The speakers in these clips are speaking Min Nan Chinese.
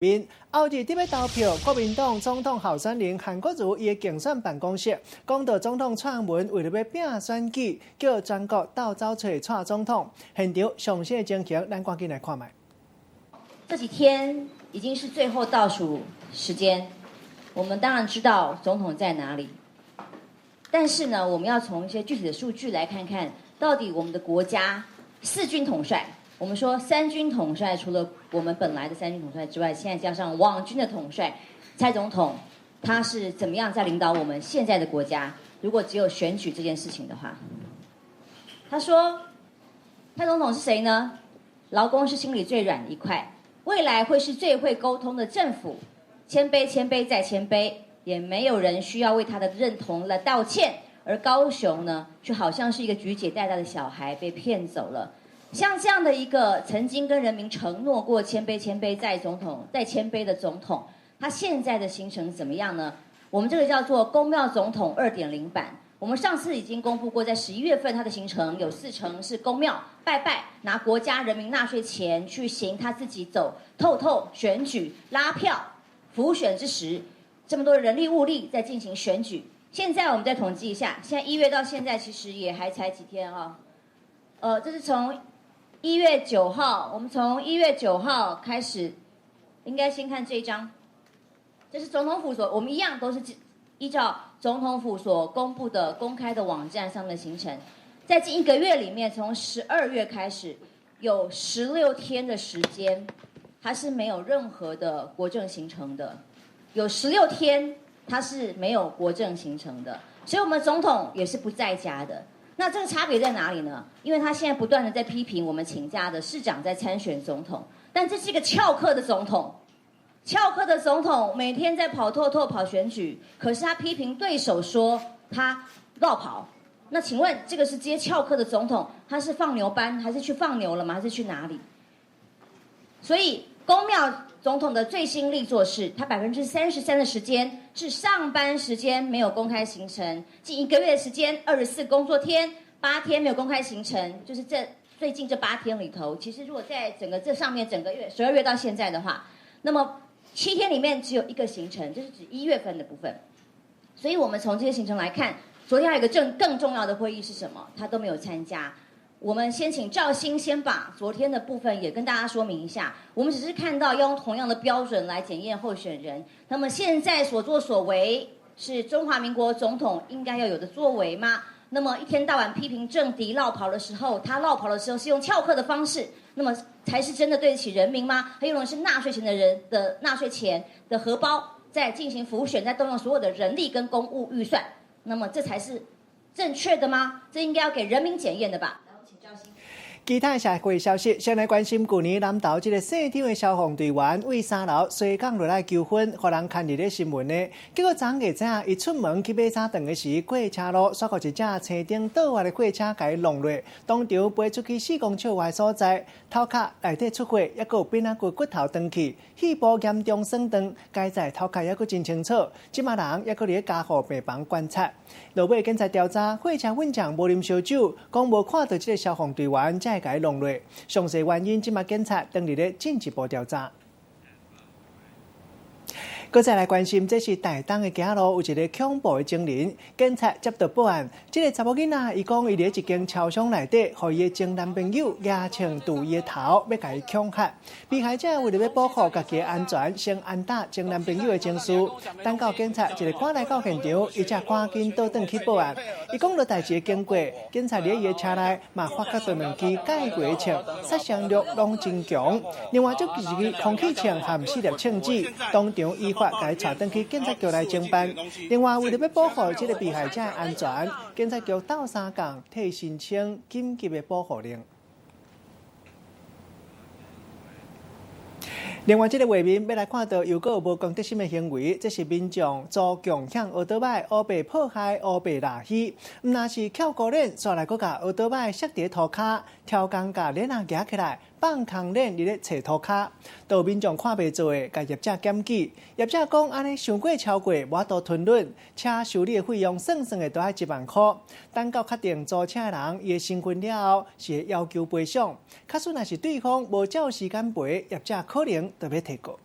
面後日佇欲投票，國民黨總統候選人韓國瑜伊的競選辦公室講到，總統蔡英文為著欲拚選舉，叫全國鬥走揣蔡總統。現場詳細情形，咱趕緊來看覓。這幾天已經是最後倒數時間，我們當然知道總統在哪裡，但是呢，我們要從一些具體的數據來看看，到底我們的國家四軍統帥。我們說三軍統帥，除了我們本來的三軍統帥之外，現在加上網軍的統帥蔡總統，他是怎麼樣在領導我們現在的國家？如果只有選舉這件事情的話，他說蔡總統是誰呢？勞工是心裡最軟的一塊，未來會是最會溝通的政府。謙卑，謙卑再謙卑，也沒有人需要為他的認同來道歉。而高雄呢，卻好像是一個菊姐帶大的小孩被騙走了。像這樣的一個曾經跟人民承諾過謙卑、謙卑再總統、再謙卑的總統，他現在的行程怎麼樣呢？我們這個叫做宮廟總統2.0版。我們上次已經公布過，在11月份他的行程有四成是宮廟拜拜，拿國家人民納稅錢去行他自己走透透選舉拉票輔選之時，這麼多人力物力在進行選舉。現在我們再統計一下，現在1月到現在其實也還才幾天啊，這是從一月九號，我們從一月九號開始，應該先看這一張，這是總統府所，我們一樣都是依照總統府所公布的公開的網站上的行程，在近一個月裡面，從12月開始，有16天的時間，它是沒有任何的國政行程的，有十六天它是沒有國政行程的，所以我們總統也是不在家的。那這個差別在哪裡呢？因為他現在不斷的在批評我們請假的市長在參選總統，但這是一個翹課的總統，翹課的總統每天在跑透透跑選舉，可是他批評對手說他落跑。那請問這個是接翹課的總統，他是放牛班還是去放牛了嗎？還是去哪裡？所以宮廟總統的最新力作是，他33%的時間是上班時間沒有公開行程，近一個月的時間，24工作天，8天沒有公開行程，就是這最近這八天裡頭，其實如果在整個這上面整個月12月到現在的話，那麼7天裡面只有一個行程，就是指1月份的部分。所以我們從這些行程來看，昨天還有一個更重要的會議是什麼？他都沒有參加。我們先請趙鑫先把昨天的部分也跟大家說明一下。我們只是看到要用同樣的標準來檢驗候選人，那麼現在所作所為是中華民國總統應該要有的作為嗎？那麼一天到晚批評政敵落跑的時候，他落跑的時候是用翹課的方式，那麼才是真的對得起人民嗎？他用的是納稅錢的人的納稅錢的荷包在進行輔選，在動用所有的人力跟公務預算，那麼這才是正確的嗎？這應該要給人民檢驗的吧？其他社會消息，先來關心舊年南投這个姓張的消防隊員對3樓摔降落來求婚，予人刊佇咧新聞呢。結果昨昏下早，伊出門去買早頓的時，過車路，煞予一隻青燈倒來的貨車共伊挏落，當場飛出去4公尺外所在，頭殼內底出血，猶閣有邊仔骨骨頭斷去，肺部嚴重損斷，佳哉頭殼猶閣真清楚。這馬人猶閣佇咧加護病房觀察。落尾警察調查，貨車運將無啉燒酒，講無看著這个消防隊員，才會共伊挏落。詳細原因，這馬警察正佇咧進一步調查。閣再來關心，這是台東的街路有一个恐怖的情人，警察接到報案，這个查某囡仔伊講伊佇一間超商內底，予伊的前男朋友舉槍對伊的頭，欲共伊恐嚇。被害者為著欲保護家己的安全，先按打前男朋友的情緒，等到警察一个趕來到現場，伊才趕緊倒轉去報案。伊講著代誌的經過，警察佇伊的車內嘛發覺著兩支蓋過的槍，殺傷力攏真強。另外，這一支空氣槍含四粒槍子，當場依法共伊帶轉去警察局來偵辦。另外，為著欲保護這个被害者的安全，警察局鬥相共替申請緊急的保護令。另外，這个畫面欲來看著又閣有無公德心的行為，這是民眾租共享歐多擺，烏白破害、烏白拉稀，毋但是翹孤鏈，煞來閣共歐多擺摔佇塗跤，超工共鏈仔舉起來，放空鏈佇咧揣塗跤，都有民眾看袂做的，共業者檢舉。業者講按呢傷過超過，無法度吞忍，車修理的費用算算的都愛1萬箍。等到確定租車的人伊的身份了後，是會要求賠償。假使若是對方無照時間賠，業者可能就欲提告。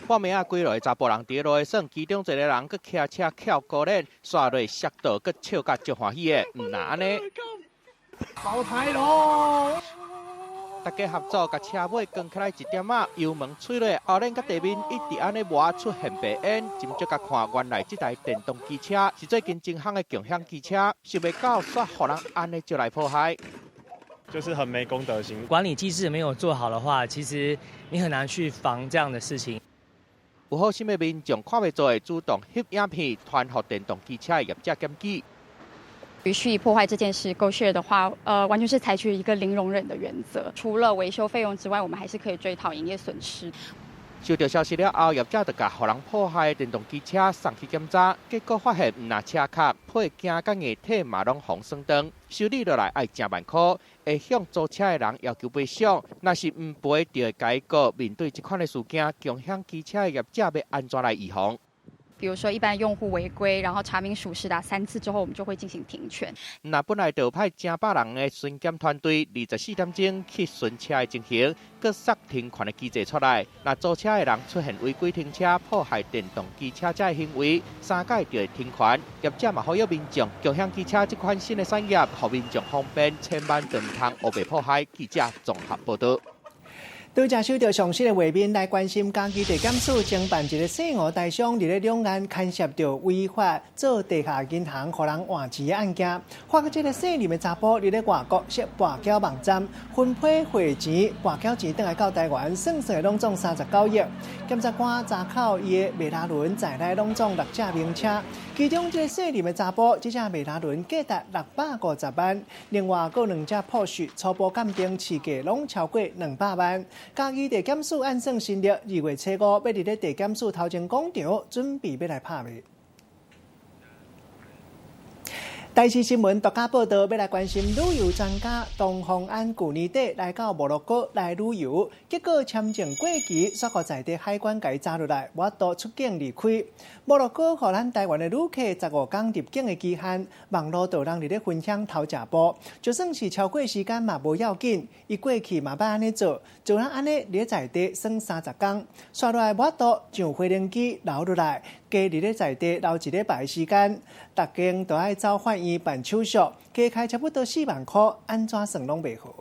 半暝仔幾落查埔人佇路的耍，其中一个人閣騎車翹高鏈，煞落摔倒，閣笑甲足歡喜的，毋若按呢。爆胎囉！大家合作，共車尾扛起來一點仔，油門吹落，後輪佮地面一直按呢磨出現白煙。斟酌共看，原來這台電動機車是最近真夯的共享機車，想袂到煞予人按呢招來破壞。就是很沒公德心，管理機制沒有做好的話，其實你很難去防這樣的事情。有好心的民眾看袂做，會主動翕影片，傳予電動機車的業者檢舉。蓄意破壞這件事，GoShare 的話，完全是採取一個零容忍的原則。除了維修費用之外，我們還是可以追討營業損失。收到消息了後，業者就共予人破壞的電動機車送去檢查，結果發現毋若車殼、配件佮硬體嘛攏予損斷，修理落來愛成萬箍，會向租車的人要求賠償，若是毋賠，就會共伊告。面對這款的事件，共享機車的業者欲按怎來預防？比如說，一般用戶違規，然後查明屬實達3次之後，我們就會進行停權。那本來就派成百人的巡檢團隊，24點鐘去巡車的情形，閣設停權的機制出來。若租車的人出現違規停車、破壞電動機車這行為，三擺就會停權。業者嘛呼籲民眾，共享機車這款新的產業，予民眾方便，千萬毋通烏白破壞。記者綜合報道。拄才收著上新的畫面來關心，嘉義地檢署偵辦一个姓吳台商佇咧兩岸牽涉著違法做地下銀行，予人換錢的案件。發覺這个姓林的查埔佇咧外國設跋筊網站，分批匯錢，跋筊錢轉來到台灣，算算攏總39億。檢察官查扣伊的麥拿倫在內攏總六隻名車，其中這个姓林的查埔，這隻麥拿倫價值650萬，另外閣兩隻保時初步鑑定市價攏超過200萬。嘉義地檢署按算新曆2月初5，欲佇咧地檢署頭前廣場準備欲來拍賣。台視新聞獨家報道，欲來關心旅遊專家唐鳳安，舊年底來到摩洛哥來旅遊，結果簽證過期，煞予在地海關共伊查落來，無法度出境離開。摩洛哥予咱台灣的旅客15天入境的期限，網路就有人佇咧分享偷食步，就算是超過時間嘛無要緊，伊過去嘛捌按呢做，就咱按呢佇咧在地耍30天，煞落來無法度上飛行機留落來，加佇咧在地留一禮拜的時間，逐間都愛走法院辦手續，加開差不多4萬箍，按怎算攏袂好。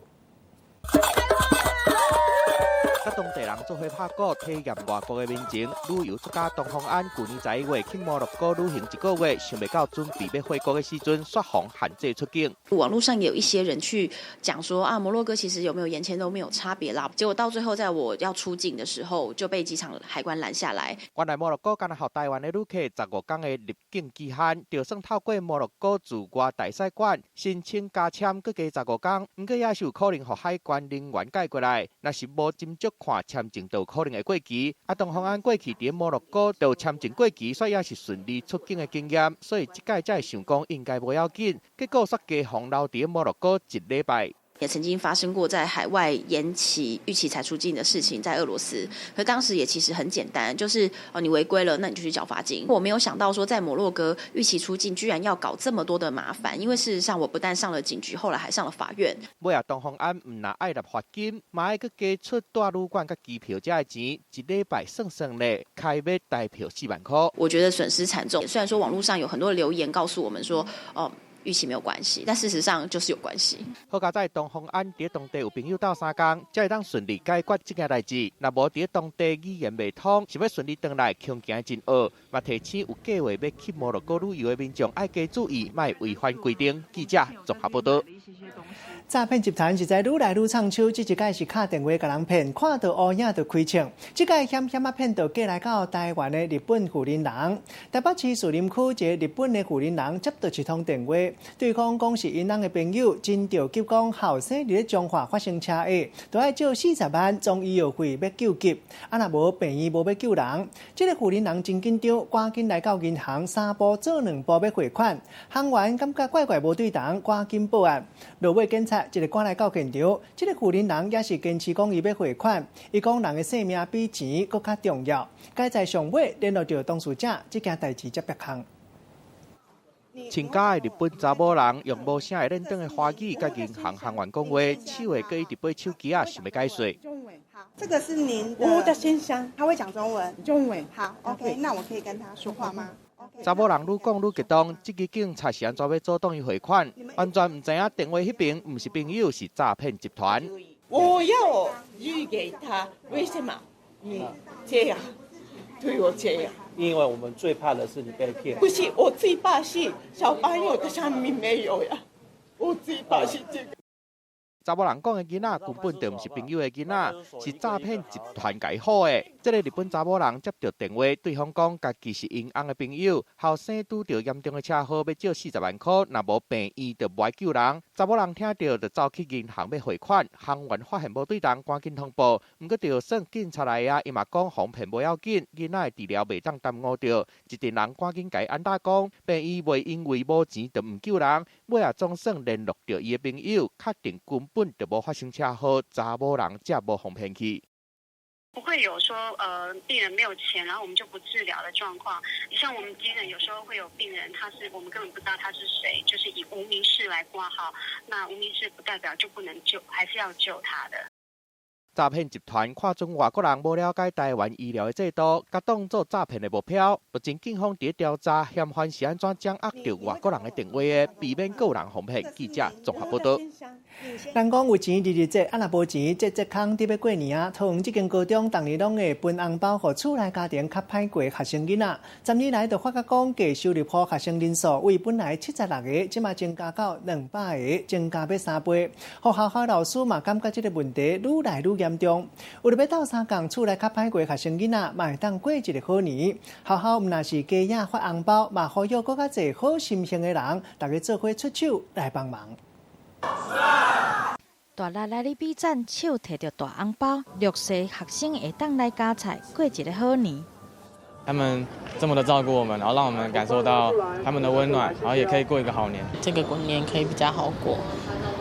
佮當地人做伙拍鼓，體驗外國的民情。旅遊作家唐鳳安舊年11月去摩洛哥旅行一個月，想袂到準備欲回國的時陣，煞予限制出境。網絡上有一些人去講說啊，摩洛哥其實有沒有延簽都沒有差別啦。結果到最後，在我要出境的時候，就被機場海關攔下來。原來摩洛哥敢若予台灣的旅客15天的入境期限，就算透過摩洛哥駐外大使館申請加簽，閣加十五天，毋過也是有可能予海關人員解過來。若是無斟酌看簽證就有可能會過期。啊，唐鳳安過去佇摩洛哥就簽證過期，所以也是順利出境的經驗，所以這擺才會想講應該無要緊。結果煞加予留佇摩洛哥一禮拜。也曾經發生過在海外延期逾期才出境的事情，在俄羅斯，可當時也其實很簡單，就是哦你違規了，那你就去繳罰金。我沒有想到說在摩洛哥逾期出境居然要搞這麼多的麻煩，因為事實上我不但上了警局，後來還上了法院。尾仔唐鳳安毋若愛納罰金，嘛愛閣加出蹛旅館佮機票這的錢，一禮拜算算咧，開欲台票4萬箍。我覺得損失慘重。雖然說網絡上有很多留言告訴我們說，哦。逾期沒有關係，但事實上就是有關係。好佳哉唐鳳安佇當地有朋友鬥相共，才會當順利解決這件代誌。若無佇當地語言袂通，想欲順利轉來，恐驚真僫。嘛提醒有計劃欲去摩洛哥旅遊的民眾，愛加注意，莫違反規定。記者綜合報道。詐騙集團實在愈來愈創手，這一擺是敲電話共人騙，看到烏影就開槍。這擺險險仔騙到過來到台灣的日本婦人人，台北市士林區一个日本的婦人人接到一通電話，對方講是𪜶翁的朋友，真著急講後生佇咧彰化發生車禍，都愛借40萬裝醫藥費欲救急，啊若無病院無欲救人。這个婦人人真緊張，趕緊來到銀行三步做兩步欲匯款，行員感覺怪怪無對頭，趕緊報案。落尾警察一个趕來到現場，這个婦人人也是堅持講伊欲匯款，伊講人的性命比錢閣較重要。該在上尾聯絡著當事者，這件代誌才煏空。穿家的日本查某人用無啥會認得的華語佮銀行行員講話，手會閣伊直背手機仔，想欲解說。好，這個是您的，我的先生，他會講中文。中文。好，OK，那我可以跟他說話嗎？查某人愈講愈激動，這支警察是按怎欲阻擋伊匯款？完全毋知影電話彼邊毋是朋友，是詐騙集團。我要匯給他，為什麼你這樣對我這樣？因為我們最怕的是你被騙。不是，我最怕是小朋友的生命沒有呀，我最怕是這個。查某人講的囡仔根本就毋是朋友的囡仔，是詐騙集團共伊唬的。這个日本查某人接著電話，對方講家己是𪜶翁的朋友，後生拄著嚴重的車禍，欲借40萬箍，若無病院就無愛救人。查某人聽著就走去銀行欲匯款，行員發現無對路，趕緊通報。毋過就算警察來啊，伊嘛講予騙無要緊，囡仔的治療袂當耽誤著。一陣人趕緊共伊按打講，病院袂因為無錢就毋救人，尾仔總算聯絡著伊的朋友，確定根本就無發生車禍，查某人才無予騙去。不會有說，病人沒有錢，然後我們就不治療的狀況。你像我們急診有時候會有病人，他是我們根本不知道他是誰，就是以無名氏來掛號。那無名氏不代表就不能救，還是要救他的。詐騙集團看準外國人無了解台灣醫療的制度，共當做詐騙的目標。目前警方佇調查嫌犯是按怎掌握著外國人的電話的，避免閣有人予騙。記者綜合報導。人講有錢日日節，啊若無錢節節空。佇欲過年啊，桃園這間高中逐年攏會分紅包，予厝內家庭較歹過學生囡仔。10年來就發覺講，低收入戶學生人數為本來76個，這馬增加到200個，增加欲3倍。學校和老師嘛感覺這个問題愈來愈嚴重。為著欲鬥相共，厝內較歹過學生囡仔嘛會當過一个好年。學校毋但是加碼發紅包，嘛呼籲閣較濟好心腸的人，逐家做伙出手來幫忙。大力來咧比讚，手提著大紅包，弱勢學生會當來加菜，過一个好年。他們這麼的照顧我們，然後讓我們感受到他們的溫暖，然後也可以過一個好年。這個過年可以比較好過，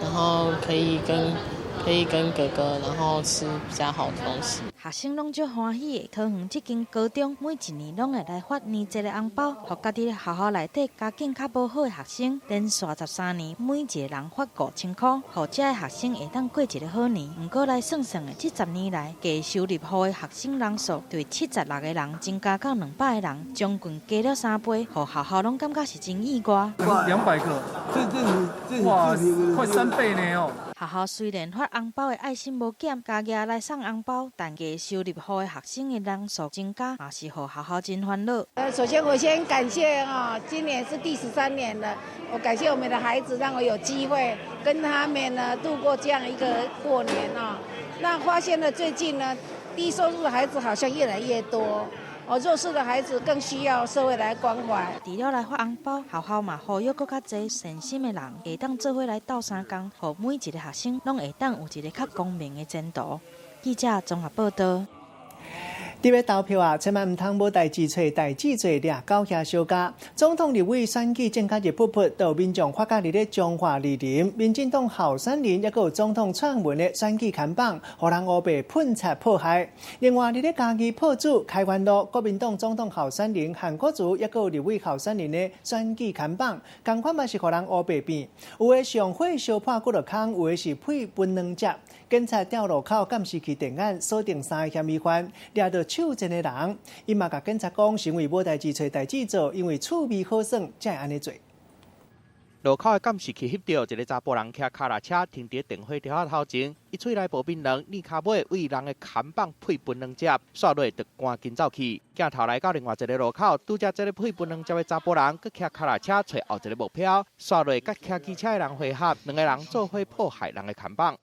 然後可以跟哥哥，然後吃比較好的東西。學生攏足歡喜的。桃園這間高中每一年攏會來發年節的紅包，予家己學校內底家境較無好的學生，連續13年，每一个人發5000箍，予這的學生會當過一个好年。毋過來算算的，這10年來，低收入戶的學生人數對76個人增加到200個人，將近加了3倍，予學校攏感覺是真意外。 200個，這哇，快3倍呢哦！學校雖然發紅包的愛心無減，加額來送紅包，但低收入戶的學生的人數增加，也是予學校真煩惱。首先我先感謝啊，今年是第13年了，我感謝我們的孩子，讓我有機會跟他們呢度過這樣一個過年啊。那發現了最近呢，低收入的孩子好像越來越多。哦，弱勢的孩子更需要社會來關懷。除了來發紅包，學校嘛呼籲閣較濟善心的人，會當做伙來鬥相共，予每一个學生攏會當有一个較光明的前途。記者綜合報導。佇欲投票啊，千萬毋通無代誌揣代誌做，掠狗遐相加。總統立委選舉正較熱撲撲，就有民眾發覺佇咧彰化士林，民進黨候選人抑閣有總統蔡英文的選舉看板，予人烏白噴漆破壞。另外，佇咧嘉義朴子開源路，國民黨總統候選人韓國瑜抑閣有立委候選人的選舉看板，仝款嘛是予人烏白變。有的是用火燒破幾落空，有的是噴檳榔汁。警察調路口監視器電眼鎖定三个嫌疑犯，掠著手賤的人，伊嘛共警察講，是因為無代誌揣代誌做，因為趣味好耍才會按呢做。路口的監視器翕著一个查埔人騎跤踏車停佇電火柱仔頭前，伊喙內無檳榔，躡跤尾對人的看板噴檳榔汁，煞落就趕緊走去。鏡頭來到另外一个路口，拄才這个噴檳榔汁的查埔人，閣騎跤踏車揣後一个目標，煞落佮騎機車的人會合，兩个人做伙破壞人的看板。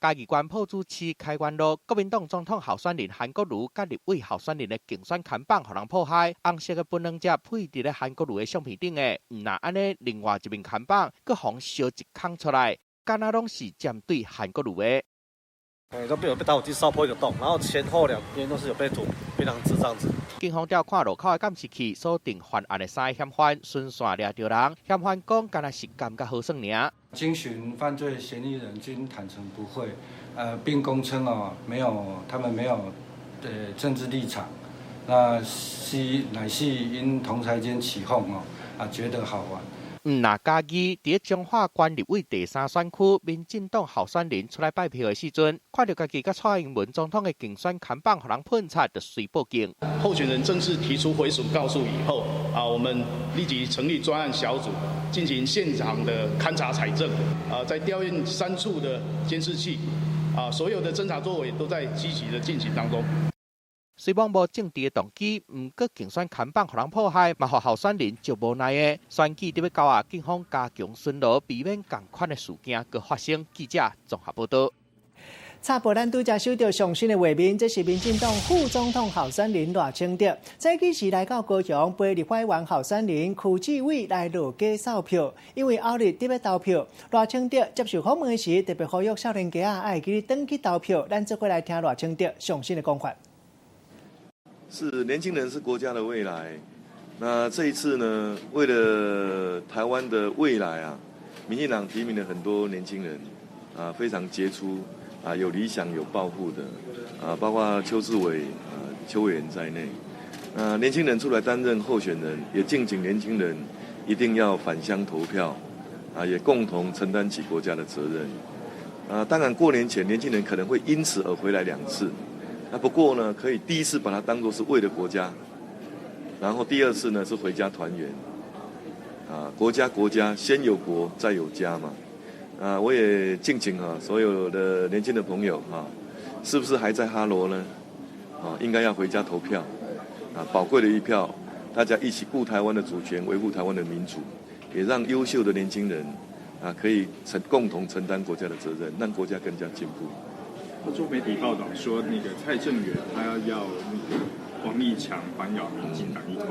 嘉義縣朴子市開源路，國民黨總統候選人韓國瑜佮立委候選人的競選看板，予人破壞，紅色的檳榔汁噴佇咧韓國瑜的相片頂的，毋但按呢，另外一面看板閣予燒一空出來，敢若攏是針對韓國瑜的。哎，都被有被打火機燒破一個洞，然後前後兩邊都是有被塗檳榔汁這樣子。警方調看路口的監視器，鎖定犯案的三個嫌犯，循線掠著人。嫌犯講，敢若是感覺好耍爾。偵訊犯罪嫌疑人均坦承不諱，並供稱哦，沒有，他們沒有，政治立場，那是乃是因同儕間起哄哦，啊，覺得好玩。毋若嘉義，佇咧彰化縣立委第三選區，民進黨候選人出來拜票的時陣，看著家己佮蔡英文總統的競選看板，予人噴漆，就隨報警。候選人正式提出回署告訴以後，啊，我們立即成立專案小組，進行現場的勘查採證，啊，在調用三處的監視器，啊，所有的偵查作為都在積極的進行當中。雖罔無政治的動機，毋過競選看板予人破壞，嘛予候選人足無奈的。選舉佇欲到啊，警方加強巡邏，避免仝款的事件閣發生。記者綜合報導。插播咱拄才收著上新的畫面，這是民進黨副總統候選人賴清德，早起時來到高雄，陪立法院候選人柯志偉來落街掃票，因為後日佇欲投票，賴清德接受訪問時特別呼籲少年家仔愛記得轉去投票。咱做伙來聽賴清德上新的講法。是年輕人是國家的未來，那這一次呢，為了台灣的未來啊，民進黨提名了很多年輕人，啊，非常傑出，啊，有理想、有抱負的，啊，包括邱志偉、啊邱委員在內，那年輕人出來擔任候選人，也敬請年輕人一定要返鄉投票，啊，也共同承擔起國家的責任。啊，當然過年前年輕人可能會因此而回來兩次。那不過呢，可以第一次把它當作是為了國家，然後第二次呢是回家團圓，啊，國家國家先有國再有家嘛，啊，我也敬請啊所有的年輕的朋友啊，是不是還在哈羅呢？啊，應該要回家投票，啊，寶貴的一票，大家一起顧台灣的主權，維護台灣的民主，也讓優秀的年輕人啊可以承共同承擔國家的責任，讓國家更加進步。澳洲媒體報道說，那個蔡正元他要要那個王立強反咬民進黨一口。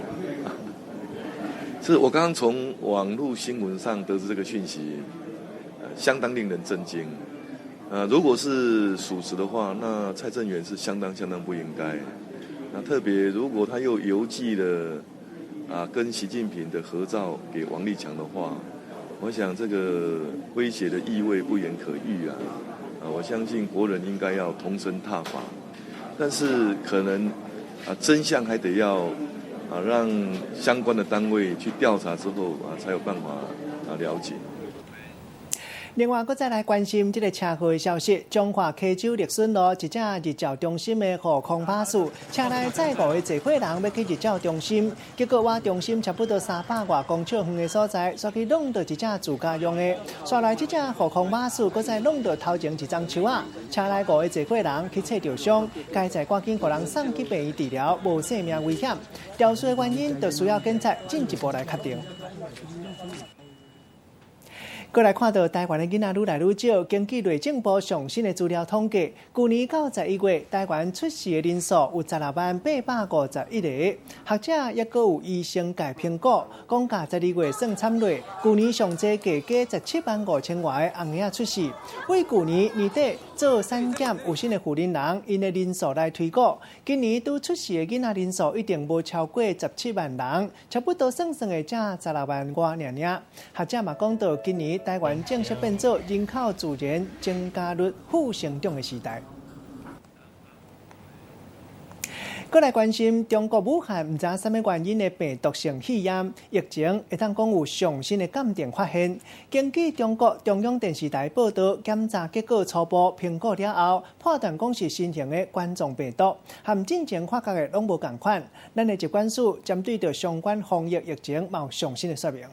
是我剛剛從網絡新聞上得知這個訊息，相當令人震驚。如果是屬實的話，那蔡正元是相當相當不應該。那特別如果他又郵寄了啊跟習近平的合照給王立強的話，我想這個威脅的意味不言可喻啊。啊，我相信國人應該要同聲撻伐，但是可能啊，真相還得要啊，讓相關的單位去調查之後啊，才有辦法啊了解。另外，閣再來關心這个車禍的消息。彰化溪州綠笋路一隻日照中心的護空巴士，車內載五个坐客人欲去日照中心，結果倚中心差不多三百外公尺遠的所在，煞去挵著一隻自家用的。煞來這隻護空巴士，閣再挵著頭前一叢樹仔，車內五个坐客人去切著傷，佳哉趕緊予人送去病院治療，無性命危險。肇事的原因，就需要警察進一步來確定。閣來看到台灣的囡仔愈來愈少，根據內政部上新的資料統計，舊年到11月，台灣出世的人數有160,851個。學者抑閣有醫生界評估，講共12月算慘落，舊年上濟加加175,000外个紅嬰仔出世。為舊年年底做產檢有新的婦人人，𪜶的人數來推估，今年拄出世的囡仔人數一定無超過十七萬人，差不多算算會才十六萬外爾爾。學者嘛講到，今年台灣正式變做人口自然增加率負成長的時代。閣來關心中國武漢毋知影啥物原因的病毒性肺炎疫情，會當講有上新的鑑定發現。根據中國中央電視台報導，檢查結果初步評估了後，判斷講是新型的冠狀病毒，和進前發覺的攏無仝款。咱的疾管署針對著相關防疫疫情，嘛有上新的說明。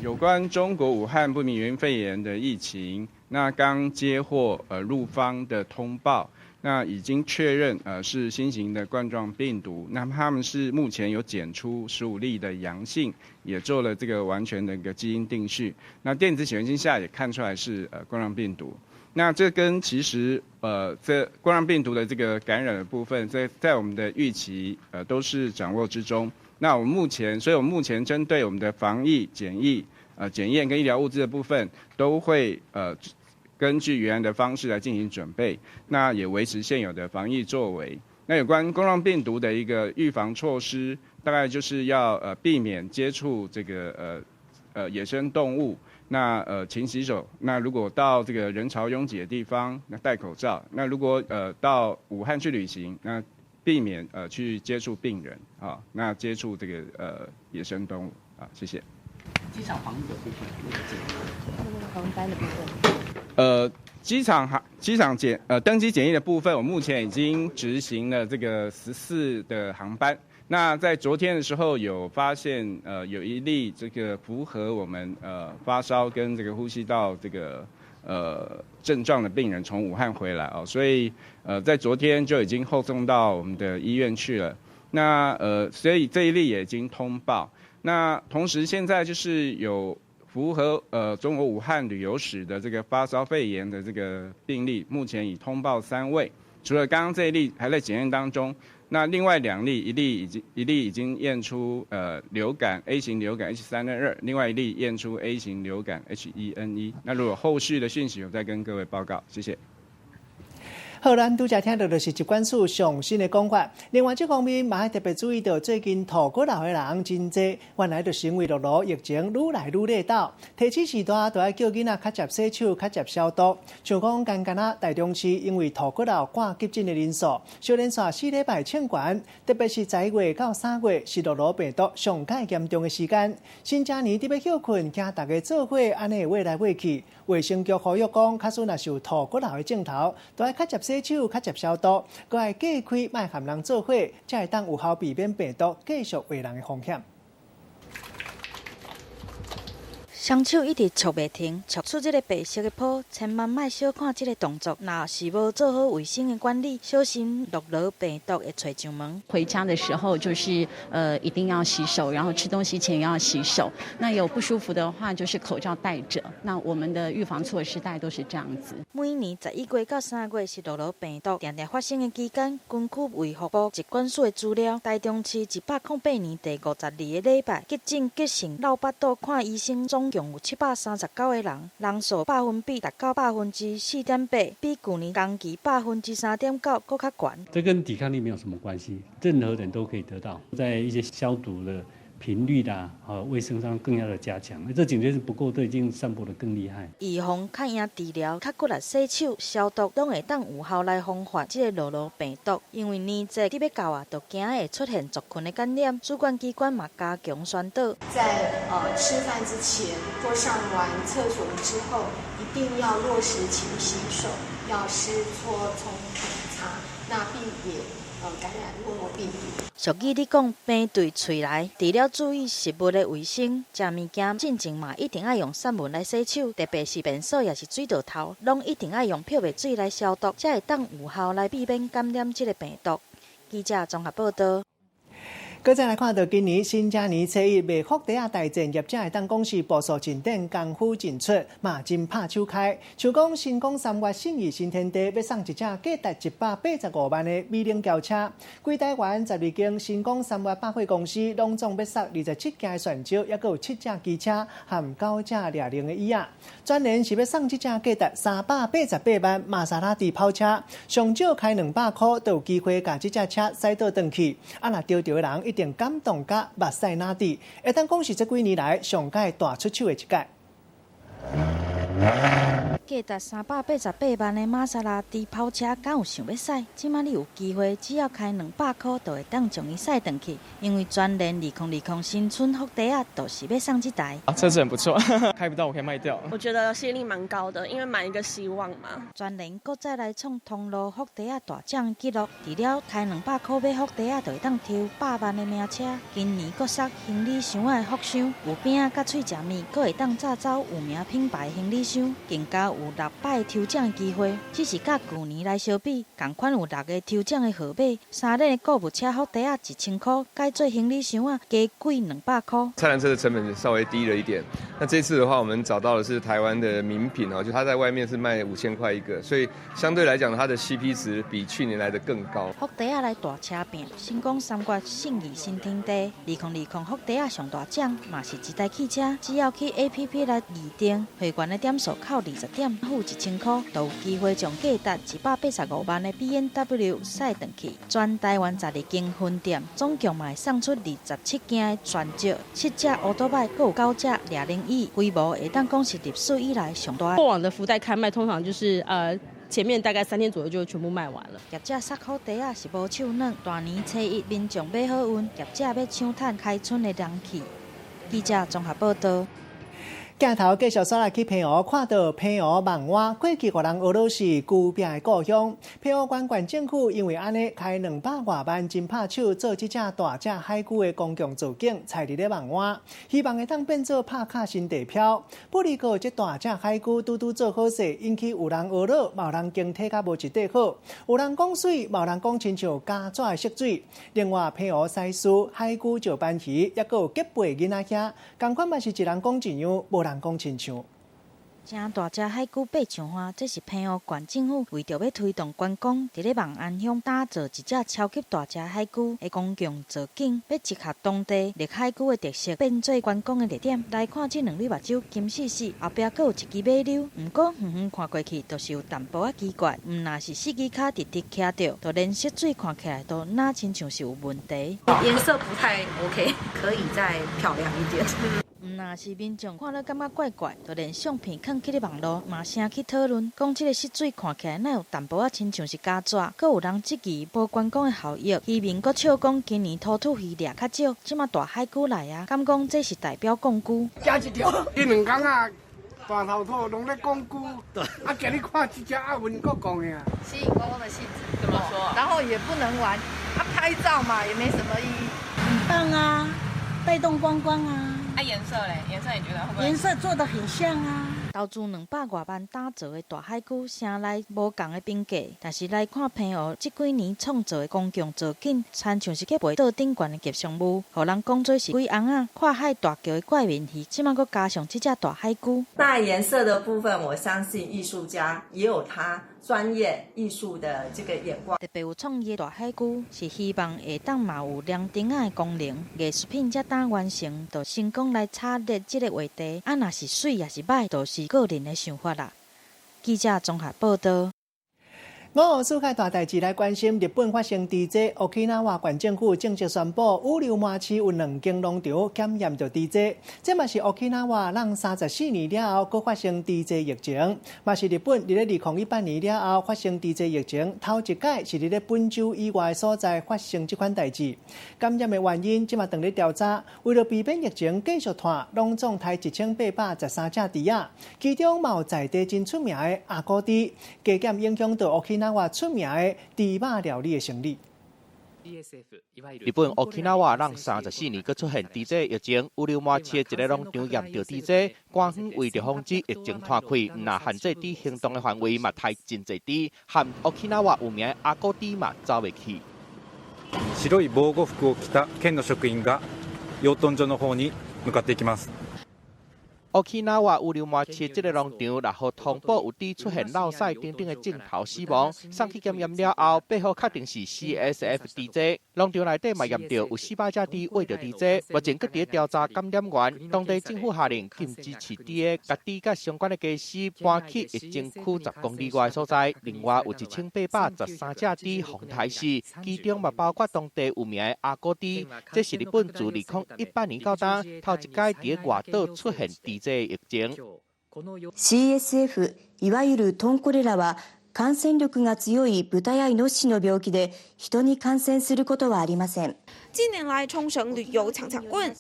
有關中國武漢不明原因肺炎的疫情，那剛接獲陸方的通報，那已經確認是新型的冠狀病毒。那他們是目前有檢出15例的陽性，也做了這個完全的一個基因定序。那電子顯微鏡下也看出來是冠狀病毒。那這跟其實這冠狀病毒的這個感染的部分，在我們的預期都是掌握之中。那我們目前，所以我們目前針對我們的防疫、檢疫、檢驗跟醫療物資的部分，都會根據原來的方式來進行準備。那也維持現有的防疫作為。那有關冠狀病毒的一個預防措施，大概就是要避免接觸這個野生動物。那勤洗手。那如果到這個人潮擁擠的地方，那戴口罩。那如果到武漢去旅行，那避免去接觸病人啊，那接觸這個野生動物。啊，謝謝。機場防疫的部分，航班的部分。機場登機檢疫的部分，我目前已經執行了這個14的航班。那在昨天的時候有發現，有一例這個符合我們發燒跟這個呼吸道這個症狀的病人從武漢回來哦，所以在昨天就已經後送到我們的醫院去了。那所以這一例也已經通報。那同時現在就是有符合中國武漢旅遊史的這個發燒肺炎的這個病例，目前已通報3位，除了剛剛這一例還在檢驗當中。那另外2例，一例已經驗出流感 A 型流感 H3N2，另外一例驗出 A 型流感 H1N1。那如果後續的訊息，我再跟各位報告，謝謝。好，咱拄才聽到就是疾管署上新的講法。另外，這方面嘛愛特別注意到，最近吐骨癆的人真濟，原來就是因為諾如疫情愈來愈熱鬥。提醒序大，都愛叫囡仔較捷洗手、較捷消毒。像講，干干仔台中市因為吐骨癆掛急診的人數，小連續4禮拜衝懸，特別是11月到3月是諾如病毒上蓋嚴重的時間。新正年佇欲歇睏，驚大家做伙按呢話來話去。衛生局呼籲講，假使若是有吐骨癆的症頭，都愛較捷洗手、較捷消毒，閣愛隔開，莫和人做伙，才會當有效避免病毒繼續傳人的風險。雙手一直搓袂停，搓出這个白色的泡，千萬莫小看這个動作。若是無做好衛生的管理，小心諾如病毒會揣上門。回家的時候就是一定要洗手，然後吃東西前也要洗手。那有不舒服的話，就是口罩戴着。那我們的預防措施大概都是這樣子。每年11月到3月是諾如病毒定定發生的期間。根據衛福部疾管署的資料，台中市108年第52個禮拜急診急性落腹肚看醫生總共有739個人，人數百分比達到4.8%，比舊年同期3.9%閣較懸。這跟抵抗力沒有什麼關係，任何人都可以得到。在一些消毒的頻率啦，和衛生上更要的加強。這警覺性不夠，都已經散播得更厲害。預防較贏治療，較骨力洗手消毒，攏會當有效來防範這个諾如病毒。因為年節佇欲到啊，就驚會出現族群的感染，主管機關嘛加強宣導。在吃飯之前或上完廁所之後，一定要落實勤洗手，要濕搓沖擦，那避免感染諾如病毒。俗語咧講，病對喙來，除了注意食物的衛生，食物件進前嘛一定愛用散文來洗手，特別是便所也是水道頭，攏一定愛用漂白水來消毒，才會當有效來避免感染這个病毒。記者綜合報道。閣再來看到今年新正年初一賣福袋仔大戰，業者會當講是步數真頂，功夫真出，嘛真拍手開。像講新光三越信義新天地欲送一隻價值185萬的美輪轎車，規台灣12間新光三越百貨公司攏總欲送27件的旋招，猶閣有7隻機車和9隻掠龍的椅仔。全聯是欲送這隻價值388萬瑪莎拉蒂跑車，上少開200箍都有機會共這隻車駛倒轉去。啊，若著著的人一定感動甲目屎抐滴，會當講是這幾年來上蓋大出手的一屆。價值388萬的瑪莎拉蒂跑車，敢有想欲駛？這馬你有機會，只要開200箍，就會當將伊駛轉去。因為全聯2020新春福袋仔，就是欲送這台。啊，車子很不錯，開不到我可以賣掉。我覺得吸引力蠻高的，因為買一個希望嘛。全聯閣再來創通路福袋仔大獎紀錄，除了開200箍買福袋仔，就會當抽100萬的名車。今年閣送行李箱仔的福箱，有餅仔佮喙食物，閣會當炸走有名品牌行李箱，更加有6擺抽獎機會。只是佮舊年來相比，仝款有6个抽獎的號碼。3輪的購物車福袋仔1000箍，改做行李箱仔加貴200箍。菜籃車的成本稍微低了一點。那這次的話，我們找到的是台灣的名品哦，就它在外面是賣5000塊一個，所以相對來講，它的 CP 值比去年來的更高。福袋仔來大車拼，新光三越信義新天地2020福袋仔上大獎，嘛是一台汽車，只要去 APP 來預訂，會員的點數扣20點，付1000箍，就有機會將價值185萬的 BMW 駛轉去。全台灣12間分店，總共嘛會送出27件的全招，7隻歐多擺，閣有9隻掠龍椅，規模會當講是歷史以來上大。過往的福袋開賣通常就是前面大概3天左右就全部賣完了。業者送福袋仔是無手軟，大年初一民眾買好運，業者欲搶趁開春的人氣。記者綜合報道。鏡頭繼續煞來去澎湖，看到澎湖望安過去予人訛囉是龜病的故鄉。澎湖縣縣政府因為按呢開200外萬，真拍手做這隻大隻海龜的公共造景，採佇咧望安，希望會當變做拍卡新地標。不過這大隻海龜拄拄做好勢，引起有人訛囉，嘛有人形體較無一塊好，有人講媠，嘛有人講親像膠紙的色水。另外，澎湖西嶼海龜石斑魚，抑閣有結背囡仔兄，仝款嘛是一人講一樣，無人講親像。誠大隻海龜爬上岸，這是澎湖縣政府為著欲推動觀光，佇咧望安鄉打造一隻超級大隻海龜的公共造景，欲結合當地綠海龜的特色，變做觀光的熱點。來看這兩縷目睭金絲絲，後壁閣有一支尾溜，毋過遠遠看過去，就是有淡薄仔奇怪。毋若是四支跤直直徛著，就連色水看起來都若親像是有問題。顏色不太 OK，可以再漂亮一點。毋若是民眾看了感覺怪怪，就連相片囥去咧網路嘛聲去討論，講這个色水看起來哪有淡薄仔親像是膠紙，閣有人質疑無觀光的效益，漁民閣笑講今年土土魚掠較少，這馬大海龜來啊，敢講這是代表貢龜？食一條，這兩工啊，大頭兔攏咧講龜，啊，今日看這隻亞運閣講的啊。吸引觀光的性質，怎麼說？然後也不能玩，啊，拍照嘛也沒什麼意義。很棒啊，帶動觀光啊。啊，顏色嘞？顏色你覺得會不會？顏色做得很像啊。投資200外萬打造的大海龜，城內無仝的評價，但是來看澎湖這幾年創造的公共造景，親像是去賣桌頂懸的吉祥物，予人講做是鬼尪仔跨海大橋的怪面魚，這馬閣加上這隻大海龜。那顏色的部分，我相信藝術家也有他專業藝術的這個眼光。特別有創意的大海龜，是希望會當嘛有涼燈仔的功能，藝術品才當完成，就成功來炒熱這个話題。啊，若是媠抑是䆀，就是個人的想法啦。記者綜合報道。五號世界大代誌來關心日本發生豬災，沖繩縣政府正式宣布，雨竜町市有兩間農場檢驗著豬災，這嘛是沖繩縣34年了後，閣發生豬災疫情，嘛是日本佇咧2018年了後發生豬災疫情，頭一擺是佇咧本州以外所在發生這款代誌。感染的原因這嘛當咧調查，為著避免疫情繼續傳，攏總刣1813隻豬仔，其中嘛有在地真出名的阿古豬，加減影響到沖繩出名的豬肉料理的生意。日本沖繩縣34年閣出現豬災疫情，雨竜町市一个農場驗著豬災，官方為著防止疫情傳開，毋若限制豬行動的範圍，嘛刣真濟豬，和沖繩有名的阿古豬嘛走袂去。白い防護服を着た県の職員が養豚場の方に向かっていきます。沖繩雨竜町市這个農場，六號通報有豬出現落屎等等的症頭死亡，送去檢驗了後，8號確定是 CSF 豬災。農場內底嘛驗著有400隻豬秽著豬災，目前閣佇咧調查感染源。當地政府下令禁止飼豬的，共豬佮相關的家私搬去疫情區10公里外的所在。另外有1813隻豬予刣死，其中嘛包括當地有名的阿古豬。這是日本自2018年到今頭一擺佇咧外島出現豬災疫情。 CSF いわゆるトンコレラは感染力が強い豚やイノシシの病気で人に感染することはありません。近年來沖繩旅遊強強滾。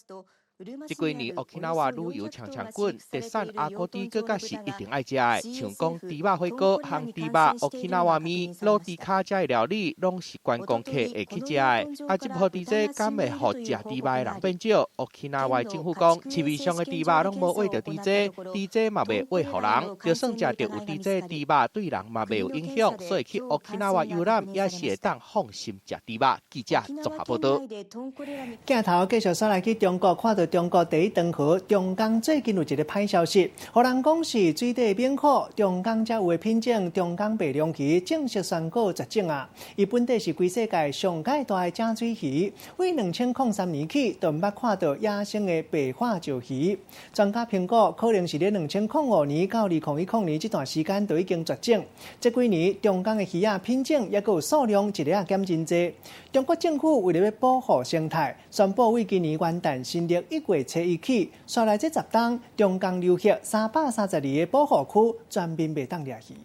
這幾年沖繩旅遊強強滾，特產阿古豬閣較是一定愛食的，像講豬肉火鍋、烘豬肉、沖繩麵、滷豬跤這的料理，攏是觀光客會去食的。啊，這波豬災敢會予食豬肉的人變少？沖繩政府講，市面上的豬肉攏無餵著豬災，豬災嘛袂餵予人，就算食著有豬災豬肉，對人嘛袂有影響，所以去沖繩遊覽也是會當放心食豬肉。記者綜合報道。鏡頭繼續煞來去中國，看著中國第一長河長江最近有一个歹消息，予人講是水底猛虎，長江才有的品種長江白鯪魚正式宣告絕種啊！伊本底是規世界上蓋大的淡水魚，對2003年起就毋捌看著野生的白化鱒魚。專家評估，可能是咧2005年到2010年這段時間就已經絕種。這幾年長江的魚仔品種抑閣有數量一下仔減真濟。中國政府為著欲保護生態，宣布對今年元旦新曆1月初1起，紲來這10冬，長江流域332个保護區全面袂當掠魚。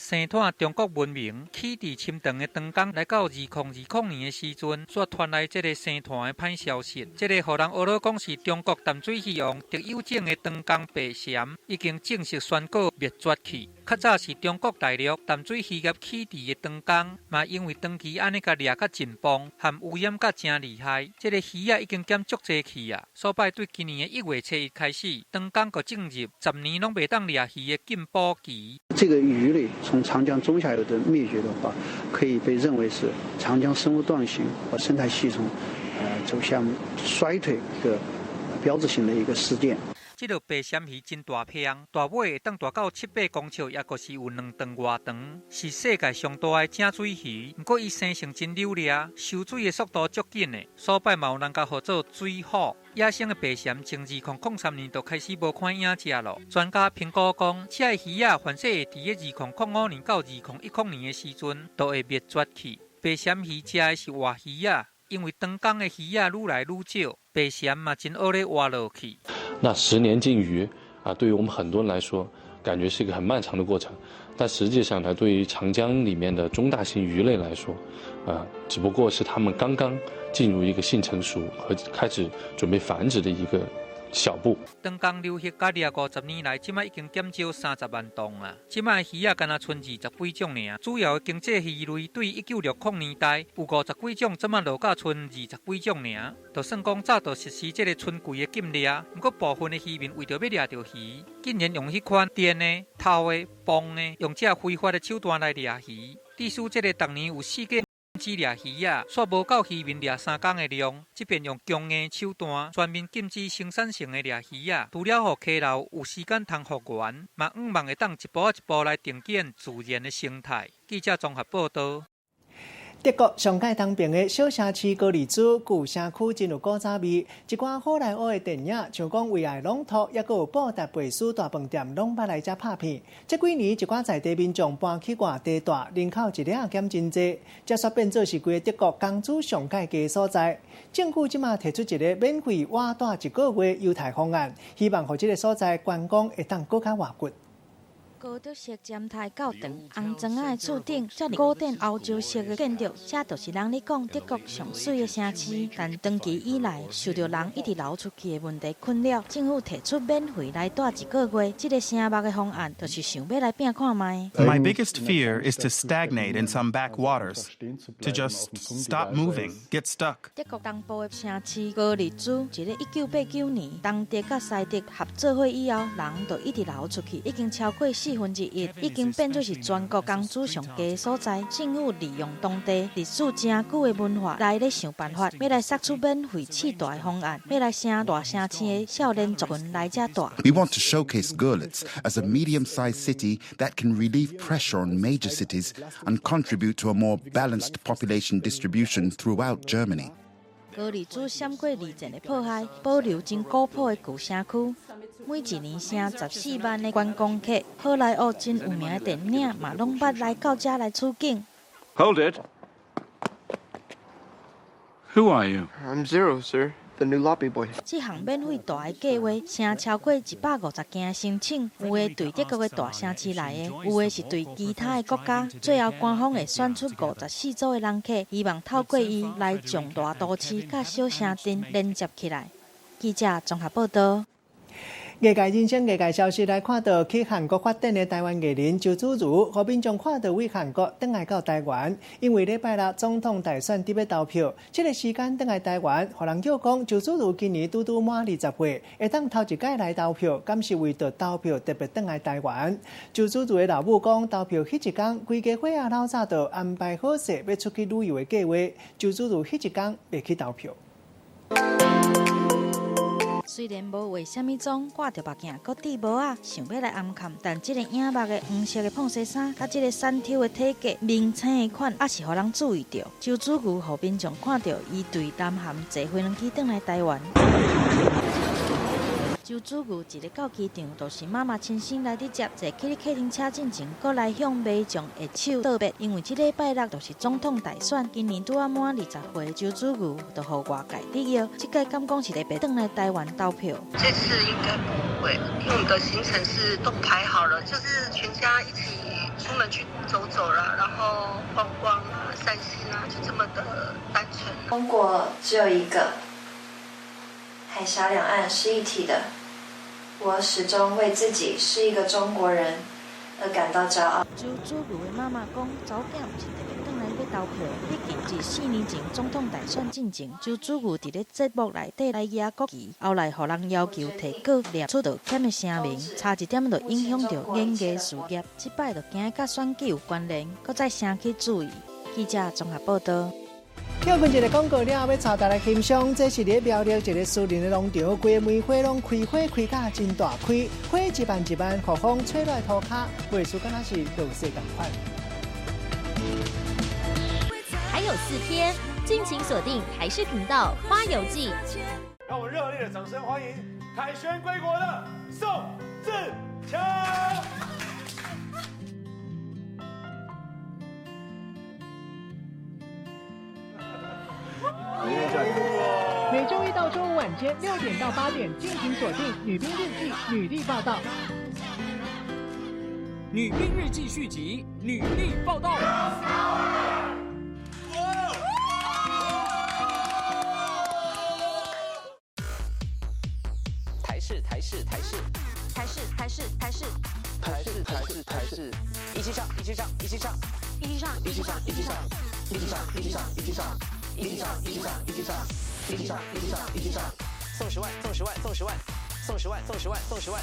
生湠中國文明起佇深長的長江，來到2020年的時陣，煞傳來這个生湠的歹消息。這个予人學咧講是中國淡水魚王特有種的長江白鱔，已經正式宣告滅絕去。較早是中國大陸淡水漁業起佇的長江，嘛因為長期按呢共掠甲盡崩，含污染甲誠厲害，這个魚仔已經減足濟去啊。所擺對今年的1月7日開始，長江閣進入10年攏袂當掠魚的禁捕期。這個魚類從長江中下游的滅絕的話，可以被認為是長江生物多樣性和生態系統，走向衰退一個標誌性的一個事件。這个白鱔魚真大片，大尾會當大到七八公尺，抑閣是有兩丈外長，是世界上大的井水魚。毋過伊生性真扭掠，收水的速度足緊的，所擺嘛有人共號做水虎。野生的白鱔從2003年就開始無看影跡囉。專家評估講，這个魚仔凡勢會佇个2005年到2010年的時陣，就會滅絕去。白鱔魚食的是活魚仔，因為長江的魚仔愈來愈少，白鱔嘛真學咧活落去。那10年禁漁啊，對於我們很多人來說，感覺是一個很漫長的過程，但實際上呢，對於長江裡面的中大型魚類來說，啊，只不過是他們剛剛進入一個性成熟和開始準備繁殖的一個小步。長江流域佮掠50年來，這擺已經減少30萬噸啊！這擺魚仔干焦賰20幾種爾。主要的經濟魚類對1960年代有50幾種，這擺落到賰20幾種爾。就算講早就實施這个春季的禁獵，毋過部分的漁民為著欲掠著魚，竟然用彼款電的、偷的、綁的，用這非法的手段來掠魚。致使這个逐年有四個止掠魚仔，煞無夠漁民掠三工的量，這便用強硬手段全面禁止生產性的掠魚仔，除了予溪流有時間通復原，嘛向望會當一步仔一步來重建自然的生態。記者綜合報導。德國上蓋東邊的小城市高利茲舊城區真有古早味，一寡好萊塢的電影，像講為愛朗托，抑閣有布達佩斯大飯店，攏捌來遮拍片。這幾年一寡在地民眾搬去外地住，人口一日減真濟，這煞變做是規个德國工資上蓋低所在。政府這馬提出一个免費活蹛一個月猶太方案，希望予這个所在觀光會當閣較活躍。哥德式尖台教堂、紅磚仔的厝頂，遮爾古典歐洲式的建築，這就是人咧講德國上媠的城市。但長期以來，受著人一直流出去的問題困擾，政府提出免費來蹛一個月，這个城目的方案，就是想欲來拼看覓。 My biggest fear is to stagnate in some backwaters, to just stop moving, get stuck. 德國東部的城市高利茲，佇咧1989年，東德佮西德合做伙以後，人就一直流出去，已經超過1/4，已經變做是全國工資上低的所在。政府利用當地歷史誠久的文化來咧想辦法，欲來釋出免費試蹛的方案，欲來請大城市的少年族群來遮蹛。 We want to showcase Görlitz as a medium-sized city that can relieve pressure on major cities and contribute to a more balanced population distribution throughout Germany. 高麗茲閃過二戰的迫害，保留真古樸的舊城區。每一年成14萬的觀光客，好萊塢真有名的電影嘛，攏捌來到遮來取景。 Hold it. Who are you? I'm Zero, sir, the new lobby boy. 這項免費蹛的計劃，成超過150件申請，有的對德國的大城市來的，有的是對其他的國家。最後官方會選出54組的人客，希望透過伊來將大都市佮小城鎮連接起來。記者綜合報導。藝界人生，藝界消息來看到去韓國發展的台灣藝人周芷茹，予民眾看著對韓國轉來到台灣，因為禮拜六總統大選佇欲投票，這个時間轉來台灣，予人叫講周芷茹今年拄拄滿20歲，會當頭一擺來投票，敢是為著投票特別轉來台灣？周芷茹的老母講，投票彼一工，規家伙仔老早就安排好勢，欲出去旅遊的計劃。周芷茹彼一工袂去投票。雖然無畫啥物妝，掛著目鏡，閣戴帽仔，想欲來暗崁，但這个影目的黃色的膨西衫，佮這个閃透的體格，明星的款，猶是予人注意著。周芷茹予民眾看著，伊對南韓坐飛輪機轉來台灣。周芷茹一个到機場，就是媽媽親身來佇接，坐去咧客廳車進前，閣來向民眾握手道別。因為這禮拜六就是總統大選，今年拄仔滿20歲，周芷茹就予外界質疑，這擺敢講是特別轉來台灣投票。這次應該不會，因為我們的行程是都排好了，就是全家一起。出門去走走啦，然後逛逛啊、散心啊，就這麼的單純。中國只有一個，海峽兩岸是一體的。我始終為自己是一個中國人而感到驕傲。周子瑜的媽媽講，查某囝毋是特別轉來欲投票。畢竟自4年前總統大選進前，周子瑜佇咧節目內底來舉國旗，後來予人要求提稿念出道歉的聲明，差一點就影響著演藝事業。這擺就驚佮選舉有關聯，閣再聲去注意。記者綜合報道。跳過一个廣告了後，欲帶大家來欣賞，這是佇苗栗一个私人的農場，規个梅花攏開花開甲真大開，花一瓣一瓣，予風吹落塗跤，畫出敢若是落雪仝款。還有4天，敬請鎖定台視頻道《花遊記》。讓我們熱烈的掌聲歡迎凱旋歸國的宋智強。每周一到周五晚間6點到8點，敬請鎖定《女兵日記》女力報道。《女兵日記》續集《女力報道》。台視台視台視台視台視台視台視台視台視，一起上一起上一起上一起上一起上一起上一起上一起上一起上一起上一起上一起上一起上一起上一起上，送10萬送10萬送10萬送10萬送10萬送10萬。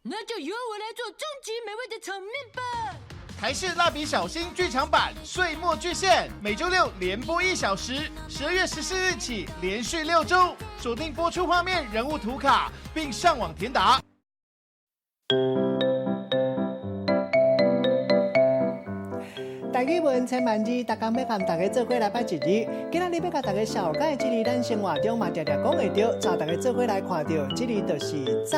那就由我來做終極美味的炒麵吧！台視蠟筆小新劇場版《歲末巨獻》每周六連播1小時，12月14日起連續6周鎖定播出畫面、人物圖卡，並上網填答。台語文千萬字，逐工欲共大家做伙來掰一字。今仔日欲共大家紹介這字，咱生活中嘛常常講會著，帶大家做伙來看著，這字就是早。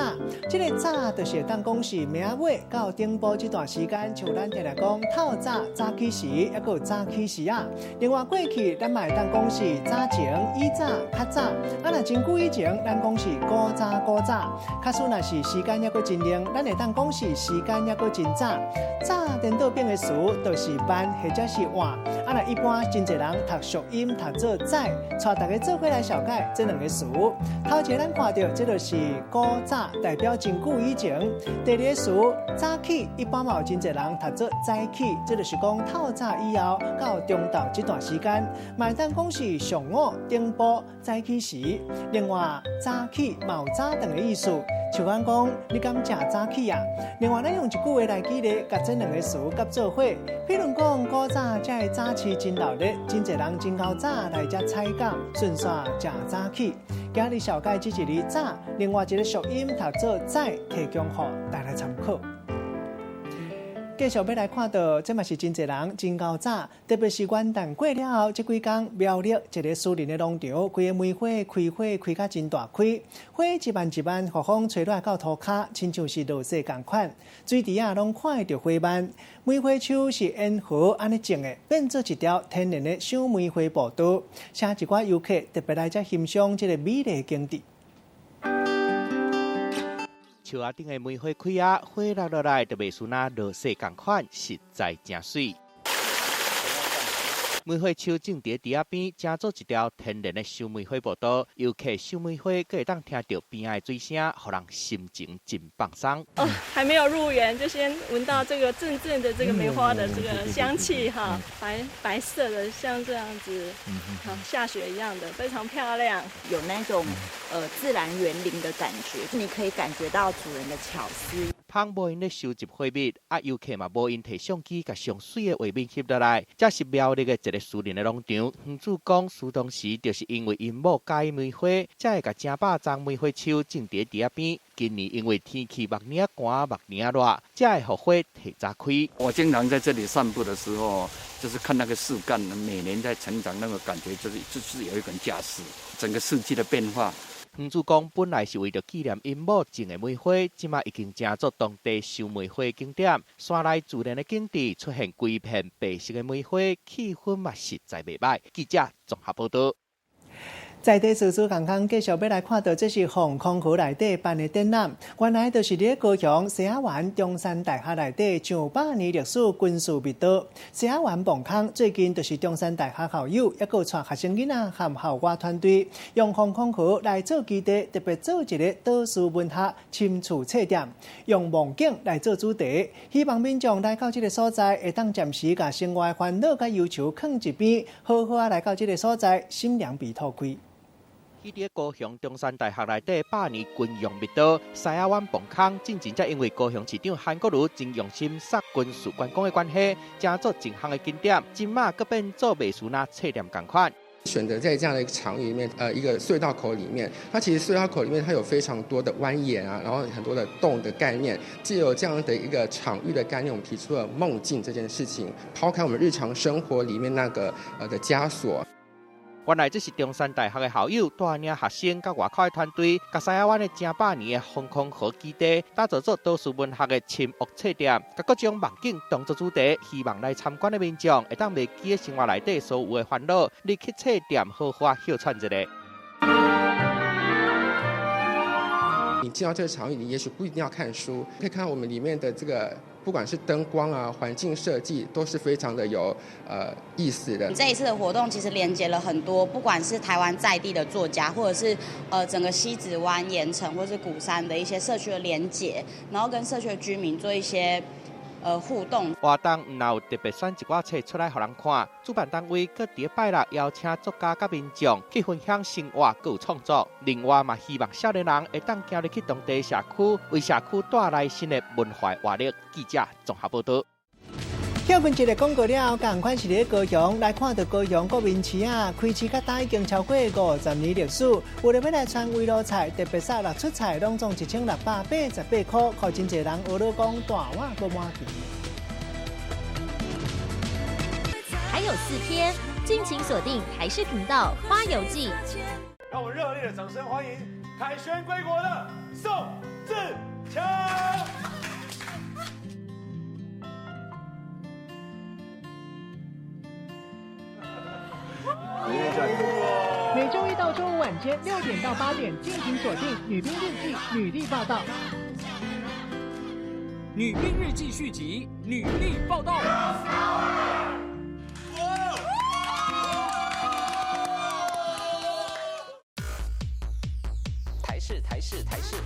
這个早就是會當講是暝仔尾到頂晡這段時間，像咱常常講透早、早起時，抑閣有早起時仔。另外過去咱嘛會當講是早前、以早、較早。啊，若真久以前，咱講是古早、古早。假使若是時間抑閣真長，咱會當講是時間抑閣真早。早顛倒變的詞就是慢。或者是晚，啊！若一般真濟人讀俗音讀做早，帶大家做伙來紹介這兩个詞。頭一个咱看著，這就是古早，代表真久以前。第二个詞早起，一般嘛有真濟人讀做早起，這就是講透早以後到中晝這段時間，嘛會當講是上午、頂晡、早起時。另外，早起嘛有早頓的意思。像阮講，你敢食早起啊？另外，咱用一句話來舉例，共這兩个詞合做伙。比如講，古早遮个早市真熱鬧，真濟人真𠢕早來遮採購，順紲食早起。今日紹介這一字早，另外一个俗音讀做早，提供予大家參考。繼續欲來看著，這嘛是真濟人真𠢕早，特別是元旦過了後，這幾工苗栗一个私人的農場，規个梅花開花開甲真大開，花一瓣一瓣，予風吹落來到塗跤，親像是落雪仝款，水池仔攏看會著花瓣。梅花樹是沿河按呢種的，變做一條天然的賞梅花步道，請一寡遊客特別來遮欣賞這个美麗景致。樹仔頂的梅花開啊，花落落來就袂輸若落雪仝款，實在誠媠。梅花樹種佇池仔邊，成做一條天然的賞梅花步道。遊客賞梅花，閣會當聽著邊仔的水聲，予人心情真放鬆。哦，還沒有入園，就先聞到這個陣陣的這個梅花的這個香氣哈，白白色的，像這樣子，好下雪一樣的，非常漂亮，有那種自然園林的感覺，你可以感覺到主人的巧思。蜂無閒咧收集花蜜，啊，遊客嘛無閒提相機，共上媠的畫面翕落來。這是苗栗的一个私人的農場，園主講，事當時就是因為𪜶某佮意梅花，才會共成百叢梅花樹種佇池仔邊。今年因為天氣目爾寒、目爾熱，才會予花提早開。我經常在這裡散步的時候，就是看那個樹幹每年在成長，那個感覺就是有一種架勢，整個四季的變化。園主講，本來是為著紀念𪜶某種的梅花，這馬已經成做當地賞梅花的景點。山內自然的景致出現規片白色的梅花，氣氛嘛實在袂䆀。記者綜合報導。在地事事空空，继续欲来看到，这是防空壕内底办的展览。原来就是伫高雄西仔湾中山大学内底上百年历史军事密道。西仔湾墓坑最近就是中山大学校友，犹阁带学生囡仔和校外团队，用防空壕来做基地，特别做一个岛屿文学深处册店，用梦境来做主题，希望民众来到这个所在，会当暂时共生活的烦恼佮忧愁囥一边，好好仔来到这个所在，心灵被拓开。去伫高雄中山大学内底百年军用密道西仔湾墓坑，进前才因为高雄市长韩国瑜真用心杀军事观光的关系，成做一项的景点，这马阁变做卖书那册店仝款。选择在这样的一个场域里面，一个隧道口里面，它其实隧道口里面它有非常多的蜿蜒啊，然后很多的洞的概念，藉由这样的一个场域的概念，我们提出了梦境这件事情，抛开我们日常生活里面那个的枷锁。原来这是中山大学的校友带领学生佮外口的团队，共西仔湾的成百年的防空壕基地打造做都市文学的深屋册店，共各种梦境当作主题，希望来参观的民众会当袂记生活内底所有的烦恼，入去册店好好歇喘一下。你进到这个场域，你也许不一定要看书，可以看到我们里面的这个，不管是灯光啊、环境设计，都是非常的有意思的。这一次的活动其实连接了很多，不管是台湾在地的作家，或者是整个西子湾、盐埕或是鼓山的一些社区的连结，然后跟社区的居民做一些互动。活动毋但有特别选一寡册出来予人看，主办单位阁伫拜六邀请作家佮民众去分享生活阁有创作。另外嘛，希望少年人会当行入去当地社区，为社区带来新的文化活力。记者综合报道。歇睏一个广告了，仝款是伫高雄来看到高雄国民市啊，开市到今已经超过50年历史。为了欲来传围炉菜，特别杀六出菜，拢总1688块，予真济人学咧讲大碗阁满期。还有4天，敬请锁定台视频道《花游记》。让我们热烈的掌声欢迎凯旋归国的宋智强。每周一到周五晚间6点到8点，敬请锁定《女兵日记》女力报道。《女兵日记》续集，女力报道。台视台视台视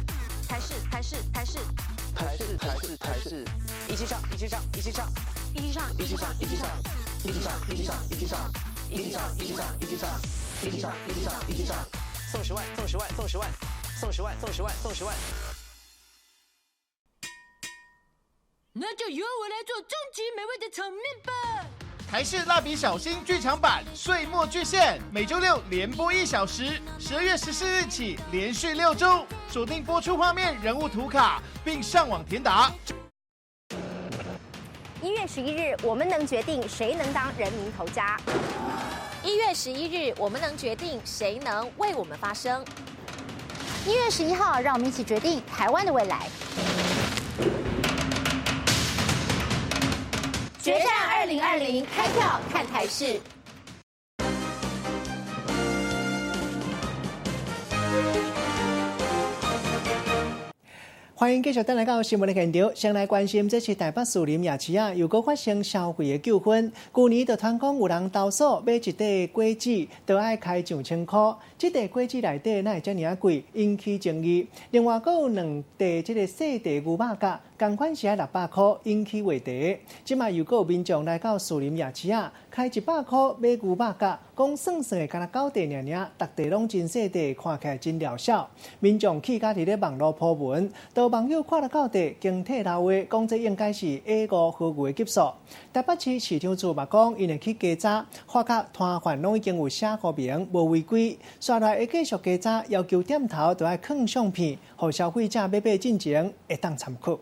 台视台视台视台视台视台视，一起上一起上一起上一起上一起上一起上一起上一起上一起上一起上一起上一起上一起上一起上一起上，送10万送10万送10万送10万送10万送10万。那就由我来做终极美味的炒面吧。台视蜡笔小新剧场版《岁末巨献》每周六连播1小时，12月14日起连续6周，锁定播出画面、人物图卡，并上网填答。1月11日，我们能决定谁能当人民头家。1月11日，我们能决定谁能为我们发声。1月11号，让我们一起决定台湾的未来。决战2020，开票看台视。欢迎继续转来到新闻的现场，先来关心这是台北士林夜市啊，又阁发生消费的纠纷。去年就传讲有人投诉买一块果子都爱开2000块，这块果子内底哪会遮尔仔贵，引起争议。另外，阁有2块这个细块牛肉角，仝款是爱600块，引起话题。这马又阁有民众来到士林夜市啊，开100块买牛肉角，讲算算的，敢若9块尔尔，逐块拢真细块，看起来真疗效。民众气甲伫咧网路铺文，都网友看了到底，惊退老话，讲这应该是 A5 和牛的级数。台北市市长处嘛讲，𪜶会去稽查，发觉摊贩拢已经有写好明，无违规。煞来会继续稽查，要求店头都爱囥相片，予消费者买买进前会当参考。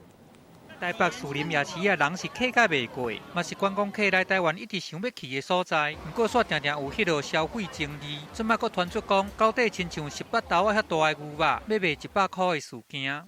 台北士林夜市啊，人是客甲袂过，嘛是观光客来台湾一直想欲去的所在。毋过，煞定定有彼落消费争议。这摆阁传出讲，九块亲像18豆仔遐大的牛肉，欲卖100块的事件。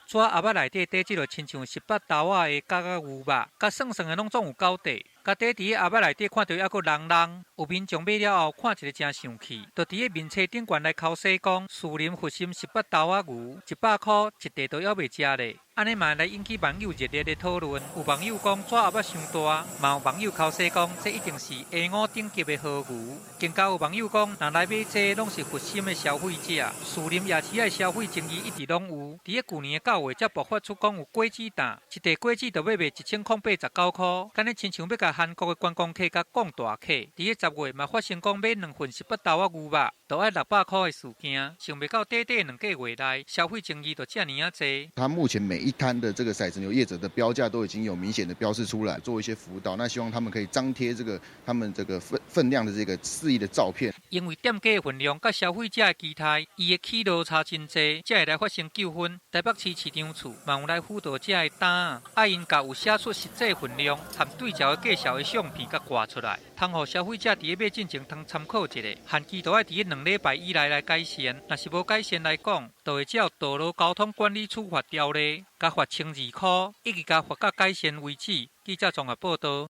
纸盒仔内底底这落亲像18豆仔的角仔牛肉，佮算算的拢总有9块。家底佇咧盒仔內底看著猶閣濃濃，有民眾買了後看一个誠生氣，就佇咧面冊頂懸來剾洗講，士林佛心18豆仔牛100箍一塊都猶袂食咧。按呢嘛來引起網友熱烈的討論。有網友講紙盒仔傷大，嘛有網友剾洗講這一定是 A5 等級的和牛。更加有網友講，若來買這攏是佛心的消費者，士林夜市的消費爭議一直攏有。佇咧舊年的9月才爆發出講有果子擔，一袋果子就欲賣1089箍，敢若親像欲共韓國的觀光客共講大客。佇咧10月嘛發生講買2份18豆仔牛肉，就愛600箍的事件，想袂到短短2個月內，消費爭議就遮爾仔濟。他目前每一攤的這個骰子牛業者的標價都已經有明顯的標示出來，做一些輔導。那希望他們可以張貼這個他們這個分量的這個示意的照片。因為店家的分量佮消費者的期待，伊的起落差真濟，才會來發生糾紛。台北市市場處嘛有來輔導這个單，愛𪜶共有寫出實際分量和對照的介紹的相片共掛出來，通予消費者佇咧買進前通參考一下。限期都愛佇咧2禮拜以內來改善，若是無改善來講，就會照道路交通管理處罰條例，共罰1200箍，一直共罰到改善為止。記者綜合報導。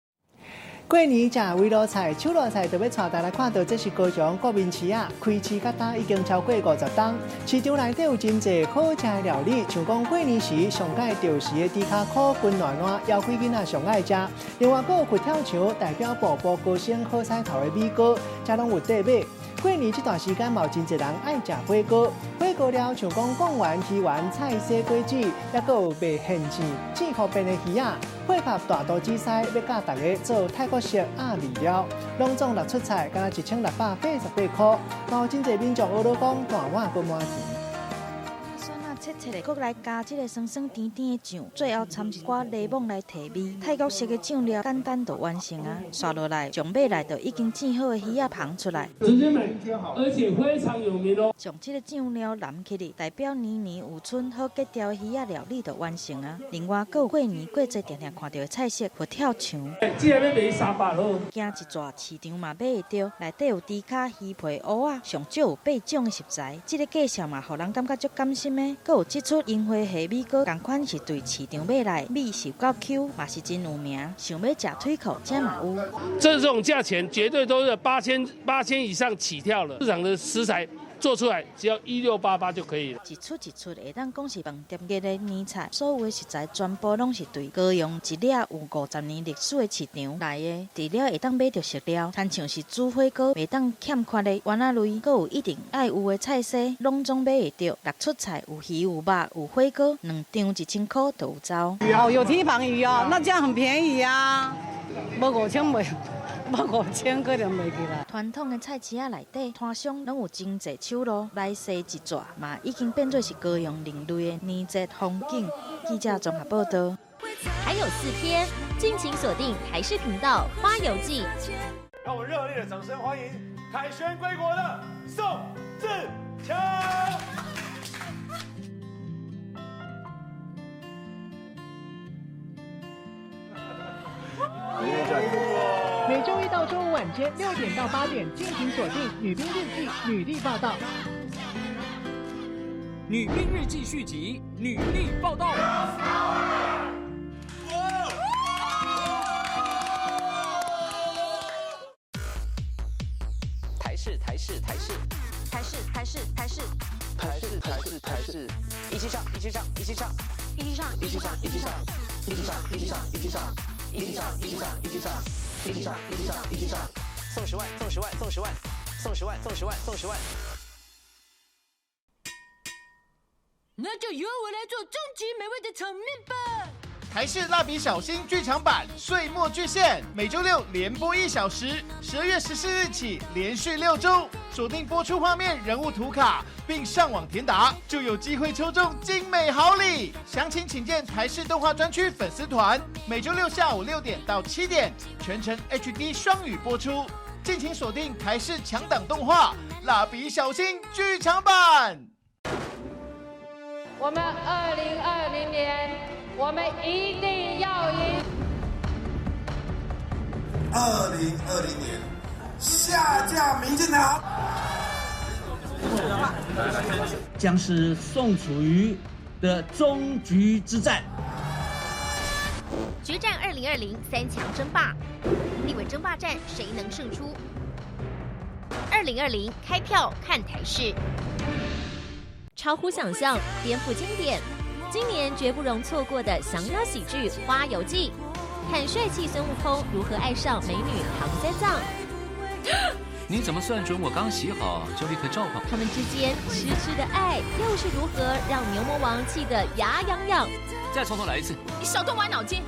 過年食圍爐菜、手路菜，就欲帶大家來看到，這是高雄國民市啊，開市到今已經超過50冬。市場內底有真濟好食的料理，像講過年時上蓋著時的豬跤箍、軍爛爛，枵鬼囡仔上愛食。另外，閣有佛跳牆，代表步步高升好彩頭的米糕，遮攏有得買。過年這段時間嘛有真濟人愛食火鍋，火鍋料像講貢丸、魚丸、菜絲、果子，抑閣有賣現煎、煎方便的魚仔，配合大肚子師欲教大家做泰國式鴨麵料，攏總六出菜，敢若1688箍，嘛有真濟民眾學咧講大碗閣滿錢。蒜仔切切的，閣來加這个酸酸甜甜的醬，最後摻一寡檸檬來提味。泰國式的醬料簡單就完成啊！紲落來，上尾來就已經煎好的魚仔捧出來。直接買，而且非常有名哦。將這个醬料淋起來，代表年年有春好格調的魚仔料理就完成啊！另外，閣有過年過節定定看著的菜色佛跳牆。這个欲賣300好。行一逝市場嘛買會著，內底有豬跤、魚皮、蚵仔，上少有8種的食材。這个介紹嘛，予人感覺足甘心的。閣有這出櫻花蝦米糕，仝款是對市場買來，米是有夠 Q，嘛是真有名。想欲食腿褲，這嘛有。這種價錢絕對都是8000以上起跳了。市場的食材做出來只要1688就可以了。一出一出會當講是飯店級的年菜，所有的食材全部攏是對高雄一粒有50年歷史的市場來的。除了會當買著食料，親像是煮火鍋袂當欠缺的丸仔類，閣有一定愛有的菜色，攏總買會著。六出菜有魚有肉有火鍋，2張1000箍就有走。哦，有蹄膀魚哦，那這樣很便宜啊，無5000袂。無5000可能袂起來。傳統的菜市仔內底，攤商攏有真濟手路來踅一逝，嘛已經變做是高雄另類的年節風景。記者綜合報導。還有4天，敬請鎖定台視頻道《花遊記》。讓我們熱烈的掌聲歡迎凱旋歸國的宋智強。每周一到周五晚間6點到8點，敬請鎖定《女兵日記》女力報道。《女兵日記》續集《女力報道》。台視台視台視台視台視台視台視台視台視，一起上一起上一起上一起上一起上一起上一起上一起上一起上一起上一起上一起上一起上一起上一起上，送10萬送10萬送10萬送10萬送10萬送10萬。那就由我來做終極美味的場面吧。台視蠟筆小新劇場版《歲末巨獻》每周六連播1小時，12月14日起連續6週，鎖定播出畫面、人物圖卡，並上網填答，就有機會抽中精美好禮。詳情請見台視動畫專區粉絲團。每周六下午6點到7點，全程 HD 雙語播出，敬請鎖定台視強檔動畫《蠟筆小新》劇場版。我們2020年，我們一定要贏。2020年下架民進黨，將是宋楚瑜的終局之戰。决战2020三强争霸，立委争霸战谁能胜出？2020开票看台视，超乎想象，颠覆经典，今年绝不容错过的降妖喜剧《花游记》，看帅气孙悟空如何爱上美女唐三藏。你怎么算准我刚洗好就立刻召唤？他们之间痴痴的爱又是如何让牛魔王气得牙痒痒？再从头来一次，你少动我脑筋！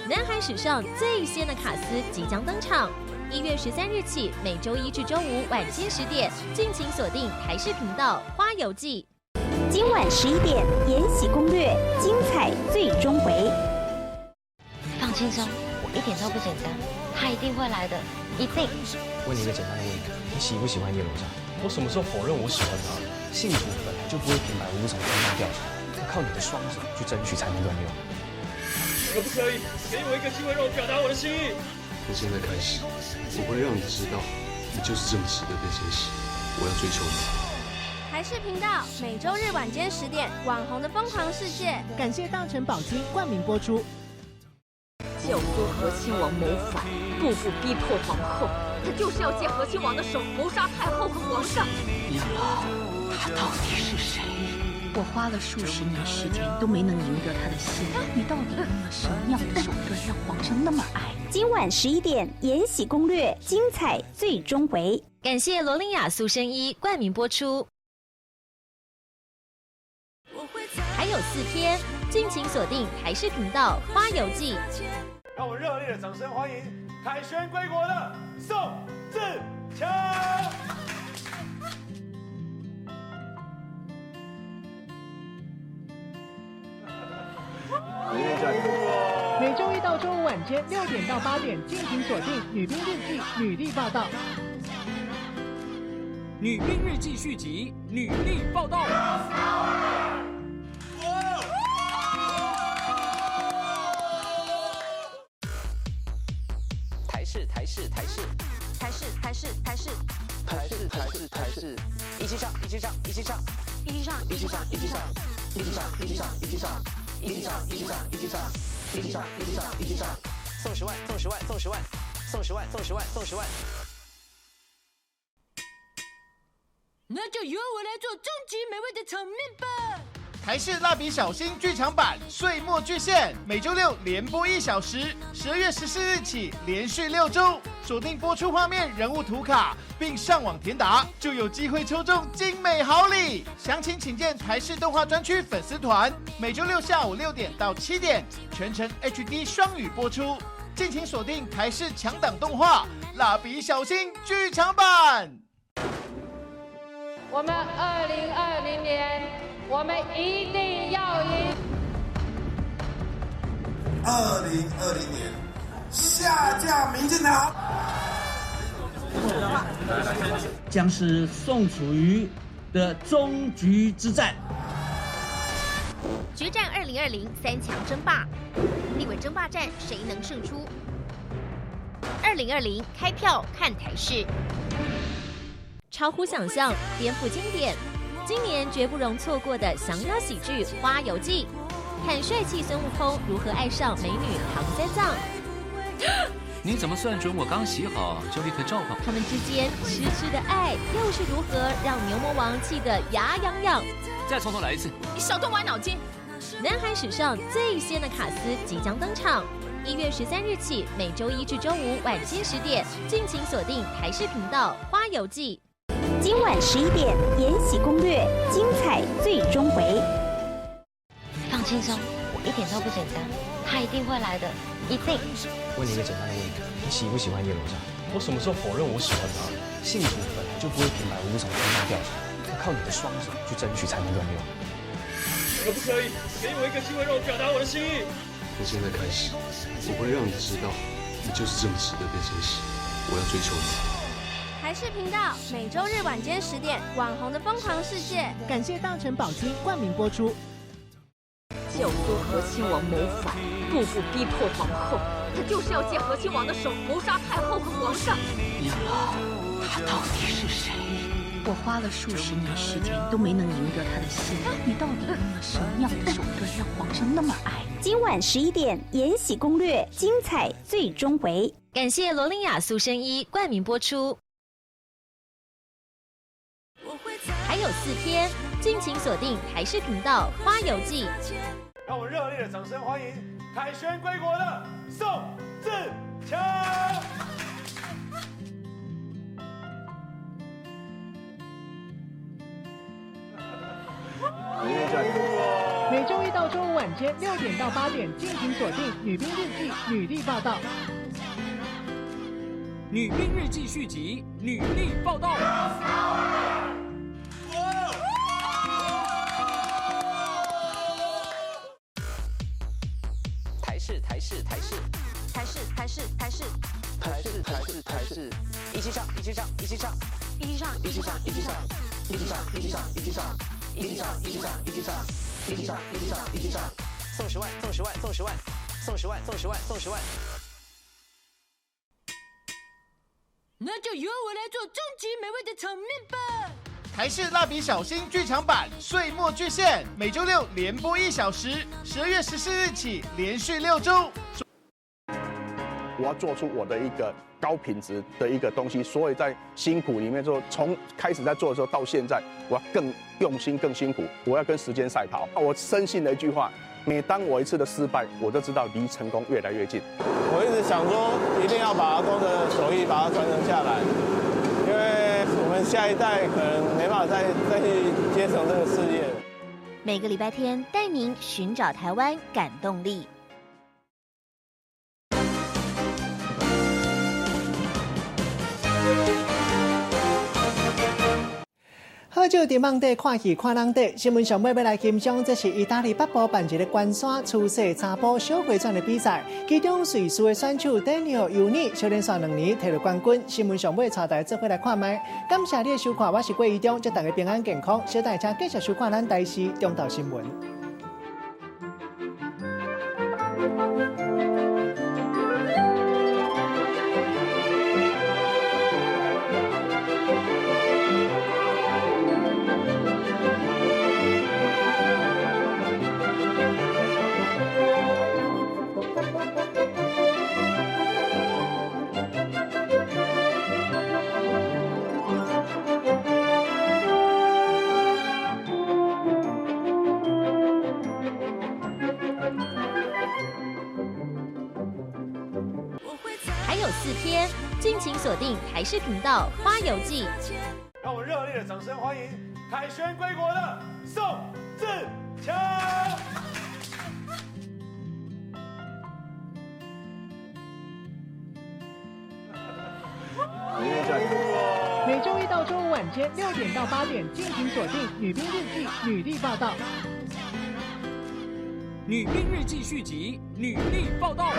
南韩史上最仙的卡司即将登场，1月13日起，每周一至周五晚间10点，敬请锁定台视频道《花游记》。今晚11点，《延禧攻略》精彩最终回。放轻松，我一点都不紧张，他一定会来的，一定。问你一个简单的问题：你喜不喜欢叶罗莎？我什么时候否认我喜欢她？幸福本来就不会平白无故从天上掉下来，要靠你的双手去争取才能拥有。可不可以给我一个机会让我表达我的心意？从现在开始，我会让你知道，你就是这么值得被珍惜。我要追求你。台视频道每周日晚间10点，《网红的疯狂世界》。感谢大成宝金冠名播出。教唆和亲王谋反，步步逼迫皇后，他就是要借和亲王的手谋杀太后和皇上。杨老，他到底是谁？我花了数十年时间都没能赢得他的心，你到底用了什么样的手段让皇上那么爱？今晚11点，《延禧攻略》精彩最终回。感谢罗琳雅塑身衣冠名播出。还有4天，敬请锁定台视频道《花游记》。让我们热烈的掌声欢迎凯旋归国的宋智强。每周一到周五晚间6点到8点，敬请锁定《女兵日记》女力报道。《女兵日记》续集，女力报道。台视台视台视台视台视台视台视台视台视，一起上一起上一起上一起上一起上一起上一起上一起上一起上一起上一起上一起上一起上一起上一起上，送10万送10万送10万送10万送10万送10万。那就由我来做终极美味的场面吧。台视蜡笔小新剧场版《岁末巨献》每周六连播一小时，12月14日起连续6周，锁定播出画面、人物图卡，并上网填答，就有机会抽中精美好礼。详情请见台视动画专区粉丝团。每周六下午6点到7点，全程 HD 双语播出，敬请锁定台视强档动画《蜡笔小新》剧场版。我们2020年，我们一定要赢。2020年下架民进党，将是宋楚瑜的终局之战。决战2020三强争霸，立委争霸战谁能胜出？2020开票看台视，超乎想象，颠覆经典，今年绝不容错过的降妖喜剧《花游记》，看帅气孙悟空如何爱上美女唐三藏。你怎么算准我刚洗好就立刻召唤？他们之间痴痴的爱又是如何让牛魔王气得牙痒痒？再从头来一次，你少动我脑筋！南韩史上最仙的卡司即将登场，1月13日起，每周一至周五晚间10点，敬请锁定台视频道《花游记》。今晚11点，《延禧攻略》精彩最终回。放轻松，我一点都不紧张，他一定会来的，一定。问你一个简单的问题：你喜不喜欢叶罗莎？我什么时候否认我喜欢她？幸福本来就不会平白无故从天上掉下来，要靠你的双手去争取才能拥有。可不可以给我一个机会让我表达我的心意？从现在开始，我会让你知道，你就是这么值得被珍惜。我要追求你。台视频道每周日晚间10点，《网红的疯狂世界》。感谢大成宝金冠名播出。教唆和亲王谋反，步步逼迫皇后，他就是要借和亲王的手谋杀太后和皇上。杨老，他到底是谁？我花了数十年时间都没能赢得他的心，你到底用了什么样的手段让皇上那么爱？今晚11点，《延禧攻略》精彩最终回。感谢罗琳雅塑身衣冠名播出。还有4天，敬请锁定台视频道《花游记》。让我们热烈的掌声欢迎凯旋归国的宋智强。每周一到周五晚间6点到8点，敬请锁定《女兵日记》女力报道。《女兵日记》续集，女力报道。台视台视台视台视台视台视台视台视台视，一起上一起上一起上一起上一起上一起上一起上一起上一起上一起上一起上一起上一起上一起上一起上，送10万送10万送10万送10万送10万送10万。那就由我来做终极美味的炒面吧！台视蜡笔小新剧场版《岁末巨献》每周六连播1小时，12月14日起连续6周。我要做出我的一个高品质的一个东西，所以在辛苦里面就从开始在做的时候到现在，我要更用心、更辛苦，我要跟时间赛跑。我深信的一句话：每当我一次的失败，我就知道离成功越来越近。我一直想说，一定要把阿公的手艺把它传承下来，因为我们下一代可能没办法再去接承这个事业。每个礼拜天带您寻找台湾感动力。好少伫网底看戏看人底，新闻上尾欲来欣赏，这是意大利北部办一个关山初世查埔小回转的比赛，其中瑞士的选手 Daniel 尤尼小连续2年摕到冠军。新闻上尾带大家做伙来看觅，感谢你的收看，我是郭怡中，祝大家平安健康，小等下继续收看咱台视中昼新闻。还有4天，敬请锁定台视频道《花游记》。让我们热烈的掌声欢迎凯旋归国的宋智强。每周一到周五晚间6点到8点，敬请锁定《女兵日记》女力报道。《女兵日记》续集，女力报道。